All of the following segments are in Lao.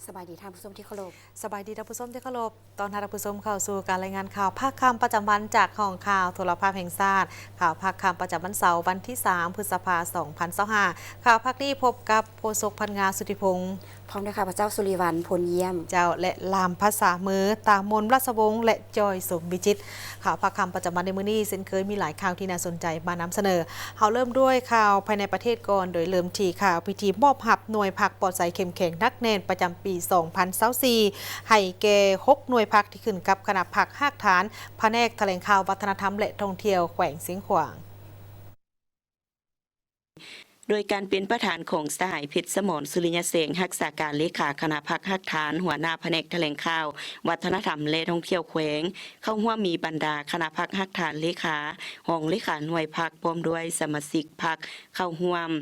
ສະບາຍດີທ່ານຜູ້ຊົມທີ່ເຄົາລົບ. ສະບາຍດີທ່ານຜູ້ຊົມທີ່ເຄົາລົບ. ຕ້ອນຮັບທ່ານຜູ້ຊົມເຂົ້າສູ່ການລາຍງານຂ່າວພາກຄ່ຳປະຈຳວັນຈາກຫ້ອງຂ່າວໂທລະພາບແຫ່ງຊາດ. ຂ່າວພາກຄ່ຳປະຈຳວັນເສົາ ວັນທີສາມ ພຶດສະພາ ສອງພັນຊາວຫ້າ. ຂ່າວພາກນີ້ພົບກັບໂຄສົກພັນງາ ສຸທິພົງ ພ້ອມດ້ວຍຂ້າພະເຈົ້າ ສຸລິວັນ ພົນຢ້ຽມ ເຈົ້າ ແລະ ລ່າມພາສາເມີ ຕາມົນ ລາຊະວົງ ແລະ ຈອຍ ສົມວິຈິດ. ຂ່າວພາກຄ່ຳປະຈຳວັນໃນມື້ນີ້ ເຊັ່ນເຄີຍມີຫຼາຍຂ່າວທີ່ໜ້າສົນໃຈມານຳສະເໜີ. ເຮົາເລີ່ມດ້ວຍຂ່າວພາຍໃນປະເທດກ່ອນ ໂດຍເລີ່ມທີ່ຂ່າວພິທີມອບຮັບໜ່ວຍພັກປອດໃສເຂັ້ມແຂງໜັກແໜ້ນປະຈຳປີສອງພັນຊາວສີ່ ໃຫ້ແກ່ຫົກໜ່ວຍພັກທີ່ຂຶ້ນກັບຄະນະພັກຮາກຖານ ພະແນກຖະແຫຼງຂ່າວ ວັດທະນະທຳ ແລະ ທ່ອງທ່ຽວແຂວງຊຽງຂວາງ. ໂດຍການເປັນປະທານຂອງສະຫາຍ ເພັດສະໝອນ ສຸລິຍະແສງ ຮັກສາການເລຂາຄະນະພັກຮາກຖານ, ຫົວໜ້າພະແນກຖະແຫຼງຂ່າວ, ວັດທະນະທຳ ແລະ ທ່ອງທ່ຽວແຂວງ, ເຂົ້າຮ່ວມມີບັນດາຄະນະພັກຮາກຖານ, ເລຂາ, ຮອງເລຂາໜ່ວຍພັກ ພ້ອມດ້ວຍສະມາຊິກພັກເຂົ້າຮ່ວມ.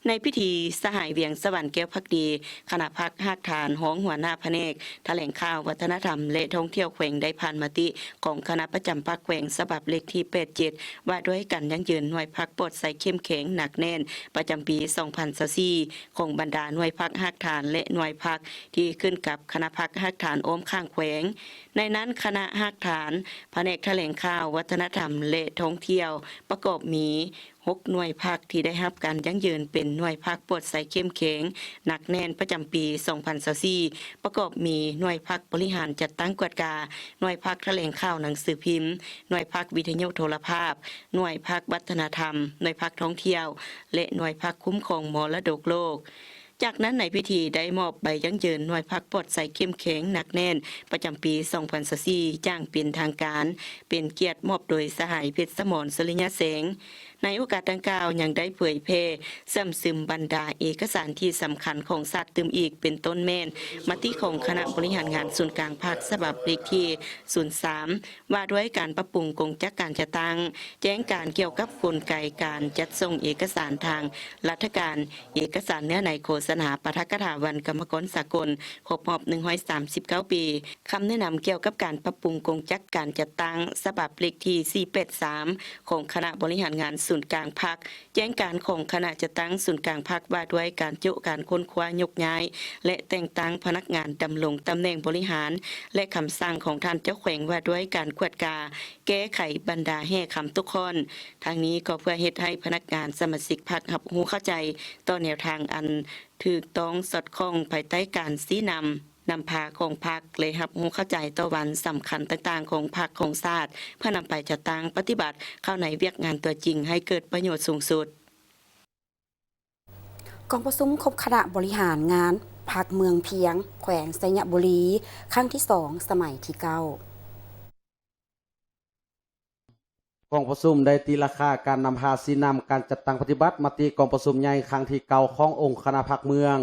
ໃນພິທີ, ສະຫາຍ ວຽງສະຫວັນ ແກ້ວພັກດີ ຄະນະພັກຮາກຖານ, ຮອງຫົວໜ້າພະແນກຖະແຫຼງຂ່າວ, ວັດທະນະທຳ ແລະ ທ່ອງທ່ຽວແຂວງ ໄດ້ຜ່ານມະຕິຂອງຄະນະປະຈຳພັກແຂວງ ສະບັບເລກທີ ແປດເຈັດ ວ່າດ້ວຍການຢັ້ງຢືນໜ່ວຍພັກປອດໃສເຂັ້ມແຂງໜັກແໜ້ນ ປະຈຳປີສອງພັນຊາວສີ່ ຂອງບັນດາໜ່ວຍພັກຮາກຖານ ແລະ ໜ່ວຍພັກທີ່ຂຶ້ນກັບຄະນະພັກຮາກຖານອ້ອມຂ້າງແຂວງ. ໃນນັ້ນ, ຄະນະຮາກຖານ, ພະແນກຖະແຫຼງຂ່າວ, ວັດທະນະທຳ ແລະ ທ່ອງທ່ຽວ ປະກອບມີ ຫົກໜ່ວຍພັກທີ່ໄດ້ຮັບການຢັ້ງຢືນເປັນໜ່ວຍພັກປອດໃສເຂັ້ມແຂງໜັກແໜ້ນປະຈຳປີສອງພັນຊາວສີ່ ປະກອບມີໜ່ວຍພັກບໍລິຫານຈັດຕັ້ງກວດກາ, ໜ່ວຍພັກຖະແຫຼງຂ່າວໜັງສືພິມ, ໜ່ວຍພັກວິທະຍຸໂທລະພາບ, ໜ່ວຍພັກວັດທະນະທຳ, ໜ່ວຍພັກທ່ອງທ່ຽວ ແລະ ໜ່ວຍພັກຄຸ້ມຄອງມໍລະດົກໂລກ. ຈາກນັ້ນໃນພິທີໄດ້ມອບໃບຢັ້ງຢືນໜ່ວຍພັກປອດໃສເຂັ້ມແຂງໜັກແໜ້ນປະຈຳປີສອງພັນຊາວສີ່ຢ່າງເປັນທາງການ ເປັນກຽດມອບໂດຍສະຫາຍ ເພັດສະໝອນ ສຸລິຍະແສງ. ໃນໂອກາດດັ່ງກ່າວຍັງໄດ້ເຜີຍແຜ່ເຊື່ອມຊຶມບັນດາເອກະສານທີ່ສຳຄັນຂອງຊາດຕື່ມອີກ ເປັນຕົ້ນແມ່ນມະຕິຂອງຄະນະບໍລິຫານງານສູນກາງພັກສະບັບເລກທີສູນສາມ ວ່າດ້ວຍການປັບປຸງກົງຈັກການຈັດຕັ້ງ, ແຈ້ງການກ່ຽວກັບກົນໄກການຈັດສົ່ງເອກະສານທາງລັດຖະການ, ເອກະສານເນື້ອໃນໂຄສະນາປາຖະກະຖາວັນກຳມະກອນສາກົນຄົບຮອບໜຶ່ງຮ້ອຍສາມສິບເກົ້າປີ, ຄຳແນະນຳກ່ຽວກັບການປັບປຸງກົງຈັກການຈັດຕັ້ງ ສະບັບເລກທີສີ່ແປດສາມ ຂອງຄະນະບໍລິຫານງານສູນກາງພັກ, ແຈ້ງການຂອງຄະນະຈັດຕັ້ງສູນກາງພັກວ່າດ້ວຍການໂຈະການຄົ້ນຄວ້າຍົກຍ້າຍ ແລະ ແຕ່ງຕັ້ງພະນັກງານດຳລົງຕຳແໜ່ງບໍລິຫານ ແລະ ຄຳສັ່ງຂອງທ່ານເຈົ້າແຂວງວ່າດ້ວຍການກວດກາແກ້ໄຂບັນດາແຮ່ຄຳຕົກຂ້ອນ. ທັງນີ້ກໍເພື່ອເຮັດໃຫ້ພະນັກງານສະມາຊິກພັກຮັບຮູ້ເຂົ້າໃຈຕໍ່ແນວທາງອັນຖືກຕ້ອງສອດຄ່ອງພາຍໃຕ້ການຊີ້ນຳ ນຳພາຂອງພັກ ແລະ ຮັບຮູ້ເຂົ້າໃຈຕໍ່ວັນສຳຄັນຕ່າງໆຂອງພັກຂອງຊາດ ເພື່ອນຳໄປຈັດຕັ້ງປະຕິບັດເຂົ້າໃນວຽກງານຕົວຈິງໃຫ້ເກີດປະໂຫຍດສູງສຸດ. ກອງປະຊຸມຄົບຄະນະບໍລິຫານງານພັກເມືອງພຽງ ແຂວງໄຊຍະບູລີ ຄັ້ງທີສອງ ສະໄໝທີເກົ້າ. ກອງປະຊຸມໄດ້ຕີລາຄາການນຳພາຊີ້ນຳການຈັດຕັ້ງປະຕິບັດມະຕິກອງປະຊຸມໃຫຍ່ຄັ້ງທີເກົ້າຂອງອົງຄະນະພັກເມືອງ,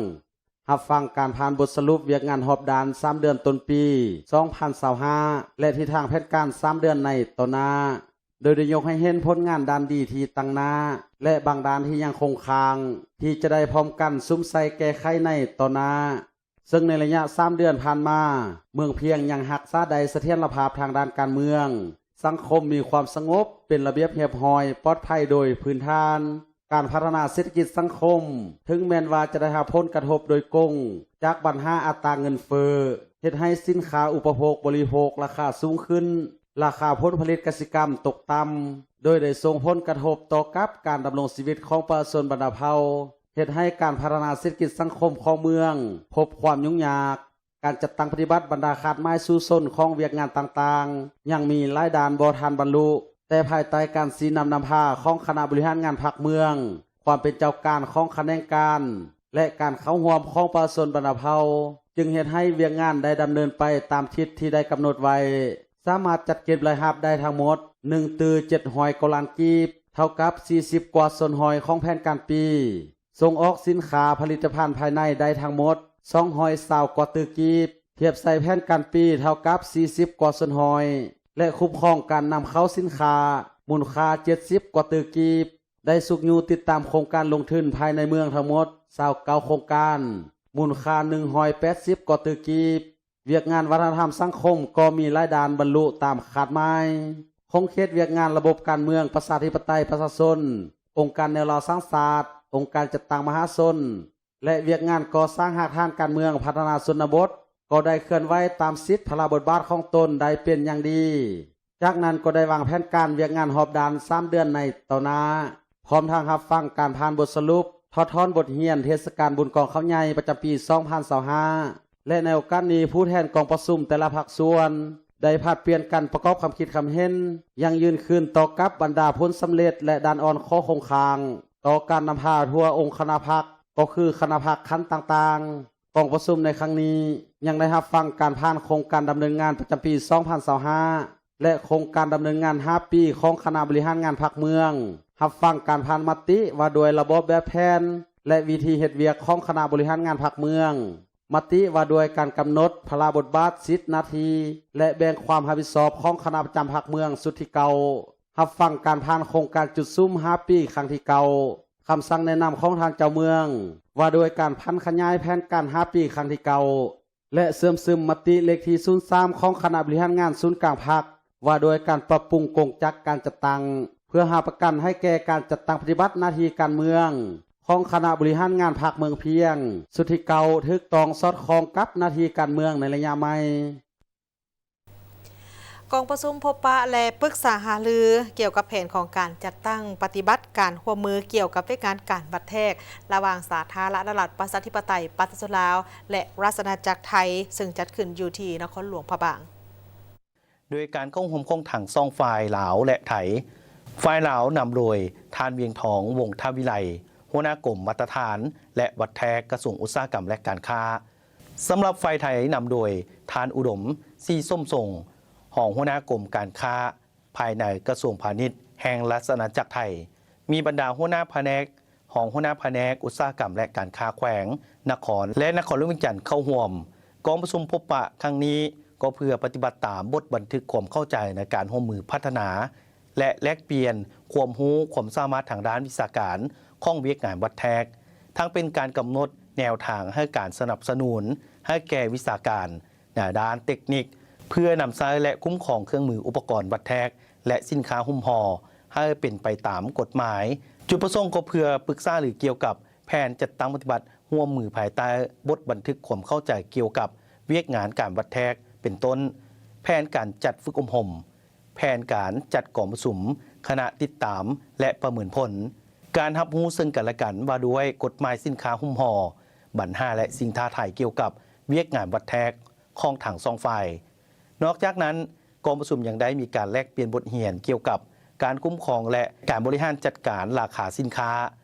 ຮັບຟັງການຜ່ານບົດສະຫຼຸບວຽກງານຮອບດ້ານສາມເດືອນຕົ້ນປີສອງພັນຊາວຫ້າ ແລະ ທິດທາງແຜນການສາມເດືອນໃນຕໍ່ໜ້າ, ໂດຍໄດ້ຍົກໃຫ້ເຫັນຜົນງານດ້ານດີທີ່ຕັ້ງໜ້າ ແລະ ບາງດ້ານທີ່ຍັງຄົງຄ້າງ ທີ່ຈະໄດ້ພ້ອມກັນສຸມໃສ່ແກ້ໄຂໃນຕໍ່ໜ້າ. ເຊິ່ງໃນໄລຍະສາມເດືອນຜ່ານມາ, ເມືອງພຽງຍັງຮັກສາໄດ້ສະຖຽນລະພາບທາງດ້ານການເມືອງ, ສັງຄົມມີຄວາມສະຫງົບ, ເປັນລະບຽບຮຽບຮ້ອຍ, ປອດໄພໂດຍພື້ນຖານ. ການພັດທະນາເສດຖະກິດສັງຄົມ, ເຖິງແມ່ນວ່າຈະໄດ້ຮັບຜົນກະທົບໂດຍກົງຈາກບັນຫາອັດຕາເງິນເຟີ້, ເຮັດໃຫ້ສິນຄ້າອຸປະໂພກບໍລິໂພກລາຄາສູງຂຶ້ນ, ລາຄາຜົນຜະລິດກະສິກຳຕົກຕ່ຳ, ໂດຍໄດ້ສົ່ງຜົນກະທົບຕໍ່ກັບການດຳລົງຊີວິດຂອງປະຊາຊົນບັນດາເຜົ່າ, ເຮັດໃຫ້ການພັດທະນາເສດຖະກິດສັງຄົມຂອງເມືອງພົບຄວາມຫຍຸ້ງຍາກ. ການຈັດຕັ້ງປະຕິບັດບັນດາຄາດໝາຍສູ້ຊົນຂອງວຽກງານຕ່າງໆ ຍັງມີຫຼາຍດ້ານບໍ່ທັນບັນລຸ, ແຕ່ພາຍໃຕ້ການຊີ້ນຳນຳພາຂອງຄະນະບໍລິຫານງານພັກເມືອງ, ຄວາມເປັນເຈົ້າການຂອງຂະແໜງການ ແລະ ການເຂົ້າຮ່ວມຂອງປະຊາຊົນບັນດາເຜົ່າ, ຈຶ່ງເຮັດໃຫ້ວຽກງານໄດ້ດຳເນີນໄປຕາມທິດທີ່ໄດ້ກຳນົດໄວ້, ສາມາດຈັດເກັບລາຍຮັບໄດ້ທັງໝົດ ໜຶ່ງຕື້ເຈັດຮ້ອຍກວ່າລ້ານກີບ, ເທົ່າກັບສີ່ສິບກວ່າສ່ວນຮ້ອຍຂອງແຜນການປີ. ສົ່ງອອກສິນຄ້າຜະລິດຕະພັນພາຍໃນໄດ້ທັງໝົດສອງຮ້ອຍຊາວກວ່າຕື້ກີບ, ທຽບໃສ່ແຜນການປີເທົ່າກັບສີ່ສິບກວ່າສ່ວນຮ້ອຍ ແລະ ຄຸ້ມຄອງການນຳເຂົ້າສິນຄ້າມູນຄ່າເຈັດສິບກວ່າຕື້ກີບ, ໄດ້ຊຸກຍູ້ຕິດຕາມໂຄງການລົງທຶນພາຍໃນເມືອງທັງໝົດຊາວເກົ້າໂຄງການ, ມູນຄ່າໜຶ່ງຮ້ອຍແປດສິບກວ່າຕື້ກີບ. ວຽກງານວັດທະນະທຳສັງຄົມກໍມີຫຼາຍດ້ານບັນລຸຕາມຄາດໝາຍ. ຂົງເຂດວຽກງານລະບົບການເມືອງປະຊາທິປະໄຕປະຊາຊົນ, ອົງການແນວລາວສ້າງຊາດ, ອົງການຈັດຕັ້ງມະຫາຊົນ, ແລະ ວຽກງານກໍ່ສ້າງຮາກຖານການເມືອງ ພັດທະນາຊົນນະບົດ ກໍໄດ້ເຄື່ອນໄຫວຕາມສິດພາລະບົດບາດຂອງຕົນໄດ້ເປັນຢ່າງດີ. ຈາກນັ້ນກໍໄດ້ວາງແຜນການວຽກງານຮອບດ້ານສາມເດືອນໃນຕໍ່ໜ້າ, ພ້ອມທັງຮັບຟັງການຜ່ານບົດສະຫຼຸບ, ຖອດຖອນບົດຮຽນເທດສະການບຸນກອງເຂົ້າໃຫຍ່ປະຈຳປີສອງພັນຊາວຫ້າ ແລະ ໃນໂອກາດນີ້ ຜູ້ແທນກອງປະຊຸມແຕ່ລະພາກສ່ວນ ໄດ້ຜັດປ່ຽນກັນປະກອບຄຳຄິດຄຳເຫັນຢ່າງຍືນຄືນຕໍ່ກັບບັນດາຜົນສຳເລັດ ແລະ ດ້ານອ່ອນຂໍ້ຄົງຄ້າງ ຕໍ່ການນຳພາທົ່ວອົງຄະນະພັກ ກໍຄືຄະນະພັກຂັ້ນຕ່າງໆ. ກອງປະຊຸມໃນຄັ້ງນີ້ ຍັງໄດ້ຮັບຟັງການຜ່ານໂຄງການດຳເນີນງານປະຈຳປີສອງພັນຊາວຫ້າ ແລະ ໂຄງການດຳເນີນງານຫ້າປີຂອງຄະນະບໍລິຫານງານພັກເມືອງ, ຮັບຟັງການຜ່ານມະຕິວ່າດ້ວຍລະບອບແບບແຜນ ແລະ ວິທີເຮັດວຽກຂອງຄະນະບໍລິຫານງານພັກເມືອງ, ມະຕິວ່າດ້ວຍການກຳນົດພາລະບົດບາດ, ສິດ, ໜ້າທີ່ ແລະ ແບ່ງຄວາມຮັບຜິດຊອບຂອງຄະນະປະຈຳພັກເມືອງຊຸດທີເກົ້າ, ຮັບຟັງການຜ່ານໂຄງການຈຸດສຸມຫ້າປີຄັ້ງທີເກົ້າ, ຄຳສັ່ງແນະນຳຂອງທ່ານເຈົ້າເມືອງວ່າດ້ວຍການຜັນຂະຫຍາຍແຜນການຫ້າປີຄັ້ງທີເກົ້າ ແລະ ເຊື່ອມຊຶມມະຕິເລກທີສູນສາມຂອງຄະນະບໍລິຫານງານສູນກາງພັກ ວ່າດ້ວຍການປັບປຸງກົງຈັກການຈັດຕັ້ງ ເພື່ອຮັບປະກັນໃຫ້ແກ່ການຈັດຕັ້ງປະຕິບັດໜ້າທີ່ການເມືອງຂອງຄະນະບໍລິຫານງານພັກເມືອງພຽງ ຊຸດທີເກົ້າ ຖືກຕ້ອງສອດຄ່ອງກັບໜ້າທີ່ການເມືອງໃນໄລຍະໃໝ່. ກອງປະຊຸມພົບປະ ແລະ ປຶກສາຫາລືກ່ຽວກັບແຜນຂອງການຈັດຕັ້ງປະຕິບັດການຮ່ວມມືກ່ຽວກັບວຽກງານການວັດແທກ ລະຫວ່າງສາທາລະນະລັດປະຊາທິປະໄຕປະຊາຊົນລາວ ແລະ ລາຊະອານາຈັກໄທ ເຊິ່ງຈັດຂຶ້ນຢູ່ທີ່ນະຄອນຫຼວງພະບາງ. ໂດຍການເຂົ້າຮ່ວມຂອງທັງສອງຝ່າຍລາວ ແລະ ໄທ, ຝ່າຍລາວນຳໂດຍທ່ານ ວຽງທອງ ວົງທະວິໄລ, ຫົວໜ້າກົມມາດຕະຖານ ແລະ ວັດແທກ ກະຊວງອຸດສາຫະກຳ ແລະ ການຄ້າ. ສຳລັບຝ່າຍໄທນຳໂດຍທ່ານ ອຸດົມ ສີສົມຊົງ, ຮອງຫົວໜ້າກົມການຄ້າພາຍໃນ ກະຊວງພານິດແຫ່ງລາຊະອານາຈັກໄທ, ມີບັນດາຫົວໜ້າພະແນກ, ຮອງຫົວໜ້າພະແນກອຸດສາຫະກຳ ແລະ ການຄ້າແຂວງ, ນະຄອນ ແລະ ນະຄອນຫຼວງວຽງຈັນເຂົ້າຮ່ວມ. ກອງປະຊຸມພົບປະຄັ້ງນີ້ກໍເພື່ອປະຕິບັດຕາມບົດບັນທຶກຄວາມເຂົ້າໃຈໃນການຮ່ວມມືພັດທະນາ ແລະ ແລກປ່ຽນຄວາມຮູ້ຄວາມສາມາດທາງດ້ານວິຊາການຂອງວຽກງານວັດແທກ, ທັງເປັນການກຳນົດແນວທາງໃຫ້ການສະໜັບສະໜູນໃຫ້ແກ່ວິຊາການໃນດ້ານເຕັກນິກ ເພື່ອນຳໃຊ້ ແລະ ຄຸ້ມຄອງເຄື່ອງມືອຸປະກອນວັດແທກ ແລະ ສິນຄ້າຫຸ້ມຫໍ່ໃຫ້ເປັນໄປຕາມກົດໝາຍ. ຈຸດປະສົງກໍເພື່ອປຶກສາຫາລືກ່ຽວກັບແຜນຈັດຕັ້ງປະຕິບັດຮ່ວມມືພາຍໃຕ້ບົດບັນທຶກຄວາມເຂົ້າໃຈກ່ຽວກັບວຽກງານການວັດແທກ ເປັນຕົ້ນ ແຜນການຈັດຝຶກອົບຮົມ, ແຜນການຈັດກອງປະຊຸມ, ຄະນະຕິດຕາມ ແລະ ປະເມີນຜົນ, ການຮັບຮູ້ເຊິ່ງກັນ ແລະ ກັນວ່າດ້ວຍກົດໝາຍສິນຄ້າຫຸ້ມຫໍ່, ບັນຫາ ແລະ ສິ່ງທ້າທາຍກ່ຽວກັບວຽກງານວັດແທກຂອງທັງສອງຝ່າຍ. ນອກຈາກນັ້ນ, ກອງປະຊຸມຍັງໄດ້ມີການແລກປ່ຽນບົດຮຽນກ່ຽວກັບການຄຸ້ມຄອງ ແລະ ການບໍລິຫານຈັດການລາຄາສິນຄ້າ,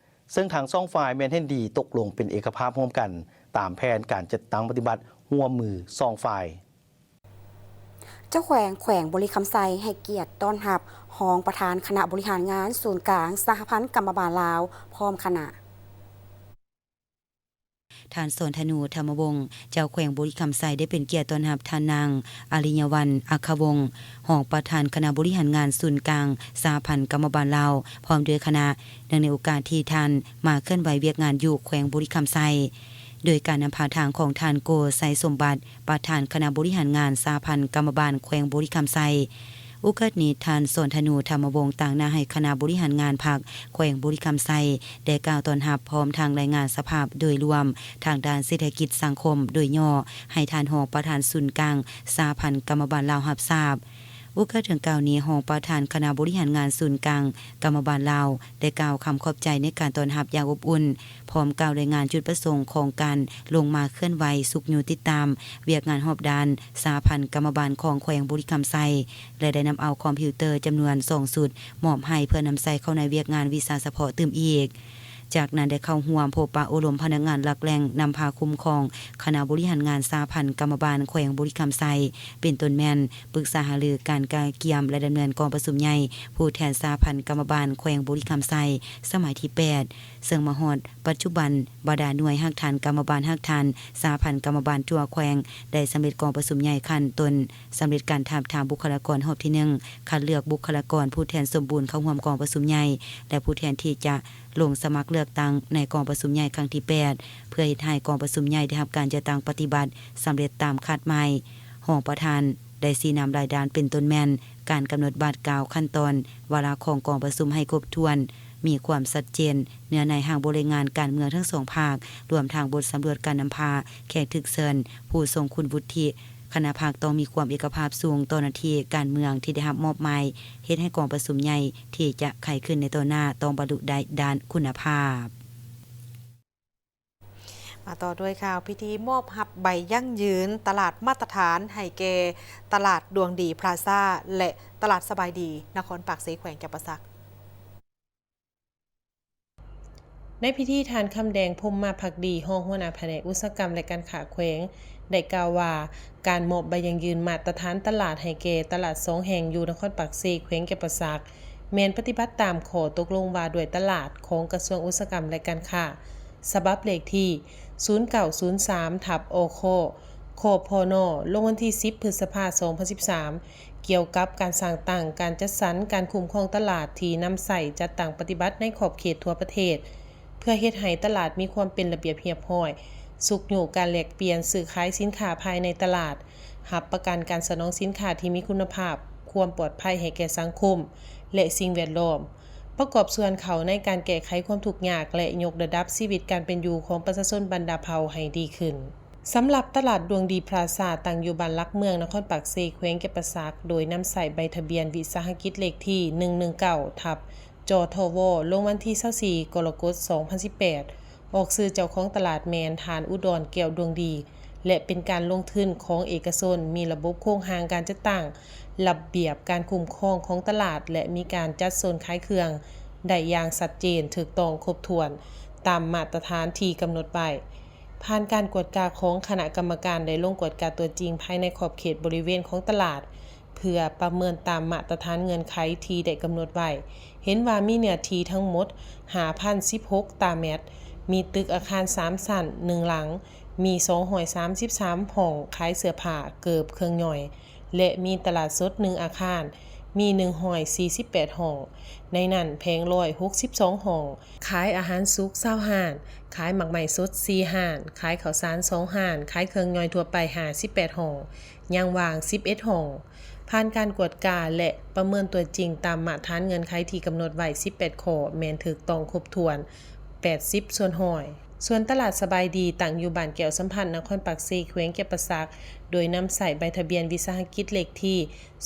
ເຊິ່ງທັງສອງຝ່າຍແມ່ນເຫັນດີຕົກລົງເປັນເອກະພາບຮ່ວມກັນຕາມແຜນການຈັດຕັ້ງປະຕິບັດຮ່ວມມືສອງຝ່າຍ. ເຈົ້າແຂວງແຂວງບໍລິຄຳໄຊໃຫ້ກຽດຕ້ອນຮັບຮອງປະທານຄະນະບໍລິຫານງານສູນກາງສະຫະພັນກຳມະບານລາວ ພ້ອມຄະນະ. ທ່ານ ສອນທະນູ ທຳມະວົງ ເຈົ້າແຂວງບໍລິຄຳໄຊ ໄດ້ເປັນກຽດຕ້ອນຮັບທ່ານນາງ ອາລິຍະວັນ ອັກຂະວົງ ຮອງປະທານຄະນະບໍລິຫານງານສູນກາງສະຫະພັນກຳມະບານລາວ ພ້ອມດ້ວຍຄະນະ ເນື່ອງໃນໂອກາດທີ່ທ່ານມາເຄື່ອນໄຫວວຽກງານຢູ່ແຂວງບໍລິຄຳໄຊ. ໂດຍການນຳພາທາງຂອງທ່ານ ໂກ ໄຊສົມບັດ ປະທານຄະນະບໍລິຫານງານສະຫະພັນກຳມະບານແຂວງບໍລິຄຳໄຊ. ໂອກາດນີ້ ທ່ານ ສອນທະນູ ທຳມະວົງ ຕາງໜ້າໃຫ້ຄະນະບໍລິຫານງານພັກແຂວງບໍລິຄຳໄຊ ໄດ້ກ່າວຕ້ອນຮັບ ພ້ອມທັງລາຍງານສະພາບໂດຍລວມທາງດ້ານເສດຖະກິດສັງຄົມໂດຍຫຍໍ້ ໃຫ້ທ່ານຮອງປະທານສູນກາງສະຫະພັນກຳມະບານລາວຮັບຊາບ. ໂອກາດດັ່ງກ່າວນີ້ ຮອງປະທານຄະນະບໍລິຫານງານສູນກາງກຳມະບານລາວ ໄດ້ກ່າວຄຳຂອບໃຈໃນການຕ້ອນຮັບຢ່າງອົບອຸ່ນ, ພ້ອມກ່າວລາຍງານຈຸດປະສົງຂອງການລົງມາເຄື່ອນໄຫວຊຸກຍູ້ຕິດຕາມວຽກງານຮອບດ້ານສະຫະພັນກຳມະບານຂອງແຂວງບໍລິຄຳໄຊ ແລະ ໄດ້ນຳເອົາຄອມພິວເຕີຈຳນວນສອງຊຸດມອບໃຫ້ເພື່ອນຳໃຊ້ເຂົ້າໃນວຽກງານວິຊາສະເພາະຕື່ມອີກ. ຈາກນັ້ນໄດ້ເຂົ້າຮ່ວມພົບປະໂອ້ລົມພະນັກງານຫຼັກແຫຼ່ງນຳພາຄຸ້ມຄອງຄະນະບໍລິຫານງານສະຫະພັນກຳມະບານແຂວງບໍລິຄຳໄຊ ເປັນຕົ້ນແມ່ນ ປຶກສາຫາລືການກະກຽມ ແລະ ດຳເນີນກອງປະຊຸມໃຫຍ່ຜູ້ແທນສະຫະພັນກຳມະບານແຂວງບໍລິຄຳໄຊ ສະໄໝທີແປດ ເຊິ່ງມາຮອດປັດຈຸບັນ ບັນດາໜ່ວຍຮາກຖານກຳມະບານຮາກຖານສະຫະພັນກຳມະບານທົ່ວແຂວງ ໄດ້ສຳເລັດກອງປະຊຸມໃຫຍ່ຂັ້ນຕົ້ນ, ສຳເລັດການທາບທາມບຸກຄະລາກອນຮອບທີໜຶ່ງ, ຄັດເລືອກບຸກຄະລາກອນຜູ້ແທນສົມບູນເຂົ້າຮ່ວມກອງປະຊຸມໃຫຍ່ ແລະ ຜູ້ແທນທີ່ຈະລົງສະໝັກເລືອກຕັ້ງໃນກອງປະຊຸມໃຫຍ່ຄັ້ງທີແປດ ເພື່ອເຮັດໃຫ້ກອງປະຊຸມໃຫຍ່ໄດ້ຮັບການຈັດຕັ້ງປະຕິບັດສຳເລັດຕາມຄາດໝາຍ. ຮອງປະທານໄດ້ຊີ້ນຳຫຼາຍດ້ານ ເປັນຕົ້ນແມ່ນ ການກຳນົດບາດກ້າວ, ຂັ້ນຕອນ, ວາລະຂອງກອງປະຊຸມໃຫ້ຄົບຖ້ວນ, ມີຄວາມຊັດເຈນ ເນື້ອໃນຮ່າງບົດລາຍງານການເມືອງທັງສອງພາກ, ລວມທັງບົດສຳຫຼວດການນຳພາ, ແຂກຖືກເຊີນ, ຜູ້ຊົງຄຸນວຸດທິ. ຄະນະພັກຕ້ອງມີຄວາມເອກະພາບສູງຕໍ່ໜ້າທີ່ການເມືອງທີ່ໄດ້ຮັບມອບໝາຍ, ເຮັດໃຫ້ກອງປະຊຸມໃຫຍ່ທີ່ຈະໄຂຂຶ້ນໃນຕໍ່ໜ້າຕ້ອງບັນລຸໄດ້ດ້ານຄຸນນະພາບ. ມາຕໍ່ດ້ວຍຂ່າວພິທີມອບຮັບໃບຢັ້ງຢືນຕະຫຼາດມາດຕະຖານໃຫ້ແກ່ຕະຫຼາດດວງດີພລາຊາ ແລະ ຕະຫຼາດສະບາຍດີ ນະຄອນປາກເຊ ແຂວງຈຳປາສັກ. ໃນພິທີ ທ່ານ ຄຳແດງ ພົມມະພັກດີ ຮອງຫົວໜ້າພະແນກອຸດສາຫະກຳ ແລະ ການຄ້າແຂວງ ໄດ້ກ່າວວ່າ ການມອບໃບຢັ້ງຢືນມາດຕະຖານຕະຫຼາດໃຫ້ແກ່ຕະຫຼາດສອງແຫ່ງຢູ່ນະຄອນປາກເຊ ແຂວງຈຳປາສັກ ແມ່ນປະຕິບັດຕາມຂໍ້ຕົກລົງວ່າດ້ວຍຕະຫຼາດຂອງກະຊວງອຸດສາຫະກຳ ແລະ ການຄ້າ ສະບັບເລກທີ ສູນເກົ້າສູນສາມ ທັບ ອຄ ຄພນ ລົງວັນທີສິບ ພຶດສະພາ ສອງພັນສິບສາມ ກ່ຽວກັບການສ້າງຕັ້ງ, ການຈັດສັນ, ການຄຸ້ມຄອງຕະຫຼາດທີ່ນຳໃຊ້ຈັດຕັ້ງປະຕິບັດໃນຂອບເຂດທົ່ວປະເທດ, ເພື່ອເຮັດໃຫ້ຕະຫຼາດມີຄວາມເປັນລະບຽບຮຽບຮ້ອຍ, ຊຸກຍູ້ການແລກປ່ຽນຊື້ຂາຍສິນຄ້າພາຍໃນຕະຫຼາດ, ຮັບປະກັນການສະໜອງສິນຄ້າທີ່ມີຄຸນນະພາບ, ຄວາມປອດໄພໃຫ້ແກ່ສັງຄົມ ແລະ ສິ່ງແວດລ້ອມ, ປະກອບສ່ວນເຂົ້າໃນການແກ້ໄຂຄວາມທຸກຍາກ ແລະ ຍົກລະດັບຊີວິດການເປັນຢູ່ຂອງປະຊາຊົນບັນດາເຜົ່າໃຫ້ດີຂຶ້ນ. ສຳລັບຕະຫຼາດດວງດີພລາຊາ ຕັ້ງຢູ່ບ້ານຫຼັກເມືອງ ນະຄອນປາກເຊ ແຂວງຈຳປາສັກ, ໂດຍນຳໃຊ້ໃບທະບຽນວິສາຫະກິດເລກທີ ໜຶ່ງໜຶ່ງເກົ້າ ທັບ ຈທວ ລົງວັນທີຊາວສີ່ ກໍລະກົດ ສອງພັນສິບແປດ, ອອກຊື່ເຈົ້າຂອງຕະຫຼາດແມ່ນ ທ່ານ ອຸດອນ ແກ້ວດວງດີ ແລະ ເປັນການລົງທຶນຂອງເອກະຊົນ, ມີລະບົບໂຄງຮ່າງການຈັດຕັ້ງ, ລະບຽບການຄຸ້ມຄອງຂອງຕະຫຼາດ ແລະ ມີການຈັດໂຊນຂາຍເຄື່ອງໄດ້ຢ່າງຊັດເຈນ, ຖືກຕ້ອງ, ຄົບຖ້ວນ ຕາມມາດຕະຖານທີ່ກຳນົດໄວ້. ຜ່ານການກວດກາຂອງຄະນະກຳມະການ ໄດ້ລົງກວດກາຕົວຈິງພາຍໃນຂອບເຂດບໍລິເວນຂອງຕະຫຼາດ ເພື່ອປະເມີນຕາມມາດຕະຖານເງື່ອນໄຂທີ່ໄດ້ກຳນົດໄວ້, ເຫັນວ່າມີເນື້ອທີ່ທັງໝົດ ຫ້າພັນສິບຫົກຕາແມັດ, ມີຕຶກອາຄານສາມຊັ້ນ ໜຶ່ງຫຼັງ, ມີສອງຮ້ອຍສາມສິບສາມຫ້ອງຂາຍເສື້ອຜ້າ, ເກີບ, ເຄື່ອງຍ່ອຍ ແລະ ມີຕະຫຼາດສົດໜຶ່ງອາຄານ, ມີໜຶ່ງຮ້ອຍສີ່ສິບແປດຫ້ອງ, ໃນນັ້ນແຜງລອຍຫົກສິບສອງຫ້ອງ, ຂາຍອາຫານສຸກຊາວຮ້ານ, ຂາຍໝາກໄມ້ສົດສີ່ຮ້ານ, ຂາຍເຂົ້າສານສອງຮ້ານ, ຂາຍເຄື່ອງຍ່ອຍທົ່ວໄປຫ້າສິບແປດຫ້ອງ, ຍັງວ່າງສິບເອັດຫ້ອງ. ຜ່ານການກວດກາ ແລະ ປະເມີນຕົວຈິງຕາມມາດຖານເງື່ອນໄຂທີ່ກຳນົດໄວ້ສິບແປດຂໍ້ ແມ່ນຖືກຕ້ອງຄົບຖ້ວນ ແປດສິບສ່ວນຮ້ອຍ. ສ່ວນຕະຫຼາດສະບາຍດີ ຕັ້ງຢູ່ບ້ານແກ້ວສຳພັນ ນະຄອນປາກເຊ ແຂວງຈຳປາສັກ, ໂດຍນຳໃຊ້ໃບທະບຽນວິສາຫະກິດເລກທີ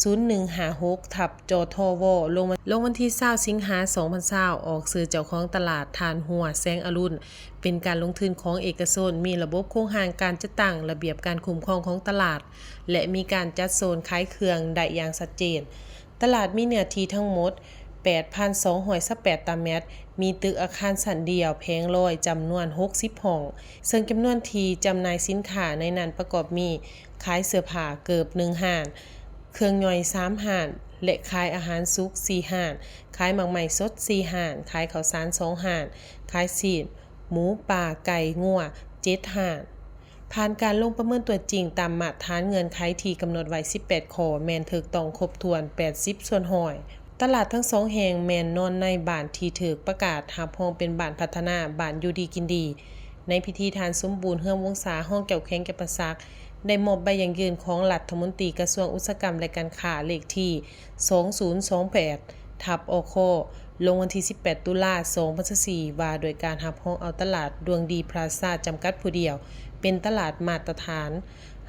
ສູນໜຶ່ງຫ້າຫົກ ທັບ ຈທວ ລົງວັນ ລົງວັນທີຊາວ ສິງຫາ ສອງພັນຊາວ, ອອກຊື່ເຈົ້າຂອງຕະຫຼາດ ທ່ານ ຫົວ ແສງອະລຸນ, ເປັນການລົງທຶນຂອງເອກະຊົນ, ມີລະບົບໂຄງຮ່າງການຈັດຕັ້ງ, ລະບຽບການຄຸ້ມຄອງຂອງຕະຫຼາດ ແລະ ມີການຈັດໂຊນຂາຍເຄື່ອງໄດ້ຢ່າງຊັດເຈນ. ຕະຫຼາດມີເນື້ອທີ່ທັງໝົດ ແປດພັນສອງຮ້ອຍຊາວແປດຕາແມັດ, ມີຕຶກອາຄານຊັ້ນດຽວ, ແຜງລອຍ, ຈຳນວນຫົກສິບຫ້ອງ, ເຊິ່ງຈຳນວນທີ່ຈຳໜ່າຍສິນຄ້າໃນນັ້ນປະກອບມີ ຂາຍເສື້ອຜ້າເກີບໜຶ່ງຮ້ານ, ເຄື່ອງຍ່ອຍສາມຮ້ານ ແລະ ຂາຍອາຫານສຸກສີ່ຮ້ານ, ຂາຍໝາກໄມ້ສົດສີ່ຮ້ານ, ຂາຍເຂົ້າສານສອງຮ້ານ, ຂາຍຊີ້ນ ໝູ, ປາ, ໄກ່, ງົວ ເຈັດຮ້ານ. ຜ່ານການລົງປະເມີນຕົວຈິງຕາມມາດຖານເງື່ອນໄຂທີ່ກຳນົດໄວ້ສິບແປດຂໍ້ ແມ່ນຖືກຕ້ອງຄົບຖ້ວນ ແປດສິບສ່ວນຮ້ອຍ. ຕະຫຼາດທັງສອງແຫ່ງແມ່ນນອນໃນບ້ານທີ່ຖືກປະກາດຮັບຮອງເປັນບ້ານພັດທະນາ, ບ້ານຢູ່ດີກິນດີ. ໃນພິທີ ທ່ານ ສົມບູນ ເຮືອງວົງສາ ຮອງເຈົ້າແຂວງຈຳປາສັກ ໄດ້ມອບໃບຢັ້ງຢືນຂອງລັດຖະມົນຕີກະຊວງອຸດສາຫະກຳ ແລະ ການຄ້າ ເລກທີ ສອງສູນສອງແປດ ທັບ ອຄ ລົງວັນທີສິບແປດ ຕຸລາ ສອງພັນຊາວສີ່ ວ່າດ້ວຍການຮັບຮອງເອົາຕະຫຼາດດວງດີພລາຊາ ຈຳກັດຜູ້ດຽວ ເປັນຕະຫຼາດມາດຕະຖານ,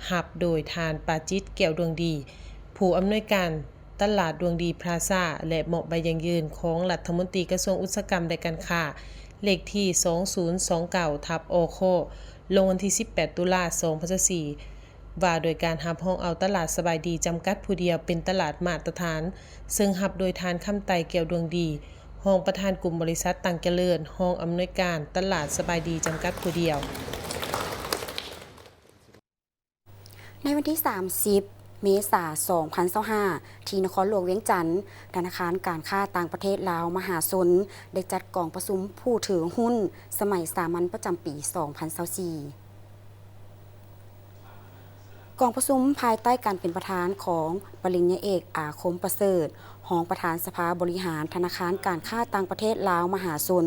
ຮັບໂດຍທ່ານ ປາຈິດ ແກ້ວດວງດີ, ຜູ້ອຳນວຍການຕະຫຼາດດວງດີພລາຊາ ແລະ ມອບໃບຢັ້ງຢືນຂອງລັດຖະມົນຕີກະຊວງອຸດສາຫະກຳ ແລະ ການຄ້າ ເລກທີ ສອງສູນສອງເກົ້າ ທັບ ອຄ ລົງວັນທີສິບແປດ ຕຸລາ ສອງພັນຊາວສີ່ ວ່າໂດຍການຮັບຮອງເອົາຕະຫຼາດສະບາຍດີ ຈຳກັດຜູ້ດຽວ ເປັນຕະຫຼາດມາດຕະຖານ, ເຊິ່ງຮັບໂດຍທ່ານ ຄຳໄຕ ແກ້ວດວງດີ, ຮອງປະທານກຸ່ມບໍລິສັດຕັງຈະເລີນ, ຮອງອຳນວຍການຕະຫຼາດສະບາຍດີ ຈຳກັດຜູ້ດຽວ. ໃນວັນທີສາມສິບ ເມສາ ສອງພັນຊາວຫ້າ ທີ່ນະຄອນຫຼວງວຽງຈັນ, ທະນາຄານການຄ້າຕ່າງປະເທດລາວມະຫາຊົນ ໄດ້ຈັດກອງປະຊຸມຜູ້ຖືຫຸ້ນສະໄໝສາມັນປະຈຳປີ ສອງພັນຊາວສີ່. ກອງປະຊຸມພາຍໃຕ້ການເປັນປະທານຂອງປະລິນຍາເອກ ອາຄົມ ປະເສີດ, ຮອງປະທານສະພາບໍລິຫານທະນາຄານການຄ້າຕ່າງປະເທດລາວມະຫາຊົນ,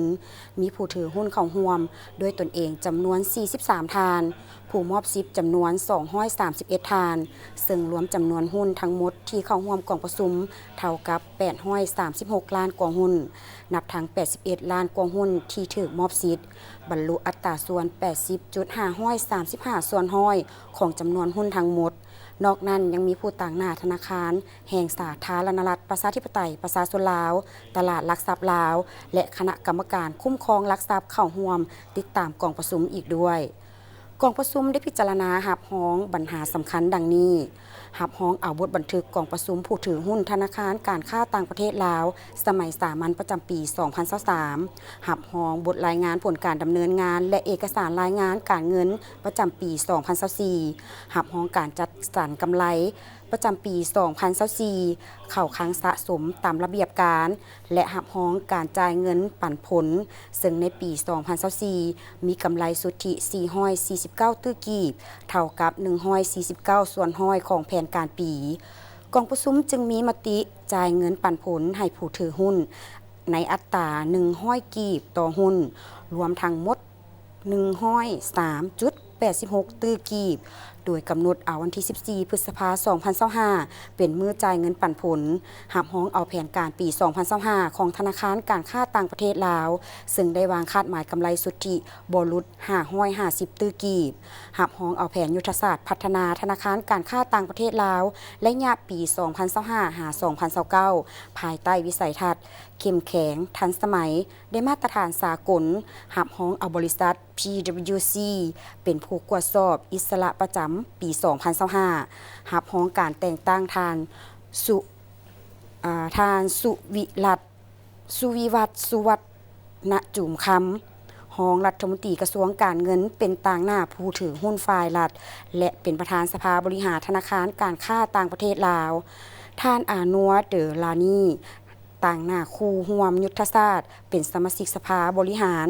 ມີຜູ້ຖືຫຸ້ນເຂົ້າຮ່ວມດ້ວຍຕົນເອງຈຳນວນສີ່ສິບສາມທ່ານ, ຜູ້ ຜູ້ມອບສິດຈຳນວນສອງຮ້ອຍສາມສິບເອັດທ່ານ, ເຊິ່ງລວມຈຳນວນຫຸ້ນທັງໝົດທີ່ເຂົ້າຮ່ວມກອງປະຊຸມເທົ່າກັບແປດຮ້ອຍສາມສິບຫົກລ້ານກວ່າຫຸ້ນ, ນັບທັງແປດສິບເອັດລ້ານກວ່າຫຸ້ນທີ່ຖືກມອບສິດ, ບັນລຸອັດຕາສ່ວນແປດສິບຈຸດຫ້າຮ້ອຍສາມສິບຫ້າສ່ວນຮ້ອຍຂອງຈຳນວນຫຸ້ນທັງໝົດ. ນອກນັ້ນຍັງມີຜູ້ຕາງໜ້າທະນາຄານແຫ່ງສາທາລະນະລັດ ປະຊາທິປະໄຕ ປະຊາຊົນລາວ, ຕະຫຼາດຫຼັກຊັບລາວ ແລະ ຄະນະກຳມະການຄຸ້ມຄອງຫຼັກຊັບເຂົ້າຮ່ວມຕິດຕາມກອງປະຊຸມອີກດ້ວຍ. ກອງປະຊຸມໄດ້ພິຈາລະນາຮັບຮອງບັນຫາສຳຄັນດັ່ງນີ້: ຮັບຮອງເອົາບົດບັນທຶກກອງປະຊຸມຜູ້ຖືຫຸ້ນທະນາຄານການຄ້າຕ່າງປະເທດລາວ ສະໄໝສາມັນປະຈຳປີສອງພັນຊາວສາມ, ຮັບຮອງບົດລາຍງານຜົນການດຳເນີນງານ ແລະ ເອກະສານລາຍງານການເງິນປະຈຳປີສອງພັນຊາວສີ່, ຮັບຮອງການຈັດສັນກຳໄລປະຈຳປີສອງພັນຊາວສີ່ ເຂົ້າຄັງສະສົມຕາມລະບຽບການ ແລະ ຮັບຮອງການຈ່າຍເງິນປັນຜົນ, ເຊິ່ງໃນປີສອງພັນຊາວສີ່ ມີກຳໄລສຸດທິສີ່ຮ້ອຍສີ່ສິບເກົ້າຕື້ກີບ, ເທົ່າກັບໜຶ່ງຮ້ອຍສີ່ສິບເກົ້າສ່ວນຮ້ອຍຂອງແຜນການປີ. ກອງປະຊຸມຈຶ່ງມີມະຕິຈ່າຍເງິນປັນຜົນໃຫ້ຜູ້ຖືຫຸ້ນໃນອັດຕາໜຶ່ງຮ້ອຍກີບຕໍ່ຫຸ້ນ, ລວມທັງໝົດ ໜຶ່ງຮ້ອຍສາມຈຸດແປດສິບຫົກຕື້ກີບ, ໂດຍກຳນົດເອົາວັນທີສິບສີ່ ພຶດສະພາ ສອງພັນຊາວຫ້າ ເປັນມື້ຈ່າຍເງິນປັນຜົນ, ຮັບຮອງເອົາແຜນການປີສອງພັນຊາວຫ້າ ຂອງທະນາຄານການຄ້າຕ່າງປະເທດລາວ, ເຊິ່ງໄດ້ວາງຄາດໝາຍກຳໄລສຸດທິບໍ່ຫຼຸດຫ້າຮ້ອຍຫ້າສິບຕື້ກີບ, ຮັບຮອງເອົາແຜນຍຸດທະສາດພັດທະນາທະນາຄານການຄ້າຕ່າງປະເທດລາວ ໄລຍະປີສອງພັນຊາວຫ້າ ຫາ ສອງພັນຊາວເກົ້າ ພາຍໃຕ້ວິໄສທັດເຂັ້ມແຂງ, ທັນສະໄໝ, ໄດ້ມາດຕະຖານສາກົນ, ຮັບຮອງເອົາບໍລິສັດ PwC ເປັນຜູ້ກວດສອບອິດສະຫຼະປະຈຳປີສອງພັນຊາວຫ້າ, ຮັບຮອງການແຕ່ງຕັ້ງທ່ານສຸ ອາ ທ່ານສຸວິລັດ ສຸວິວັດ ສຸວັດນະຈູມຄຳ, ຮອງລັດຖະມົນຕີກະຊວງການເງິນ ເປັນຕາງໜ້າຜູ້ຖືຫຸ້ນຝ່າຍລັດ ແລະ ເປັນປະທານສະພາບໍລິຫານທະນາຄານການຄ້າຕ່າງປະເທດລາວ, ທ່ານ ອານົວ ເດີລານີ ຕາງໜ້າຄູ່ຮ່ວມຍຸດທະສາດ ເປັນສະມາຊິກສະພາບໍລິຫານ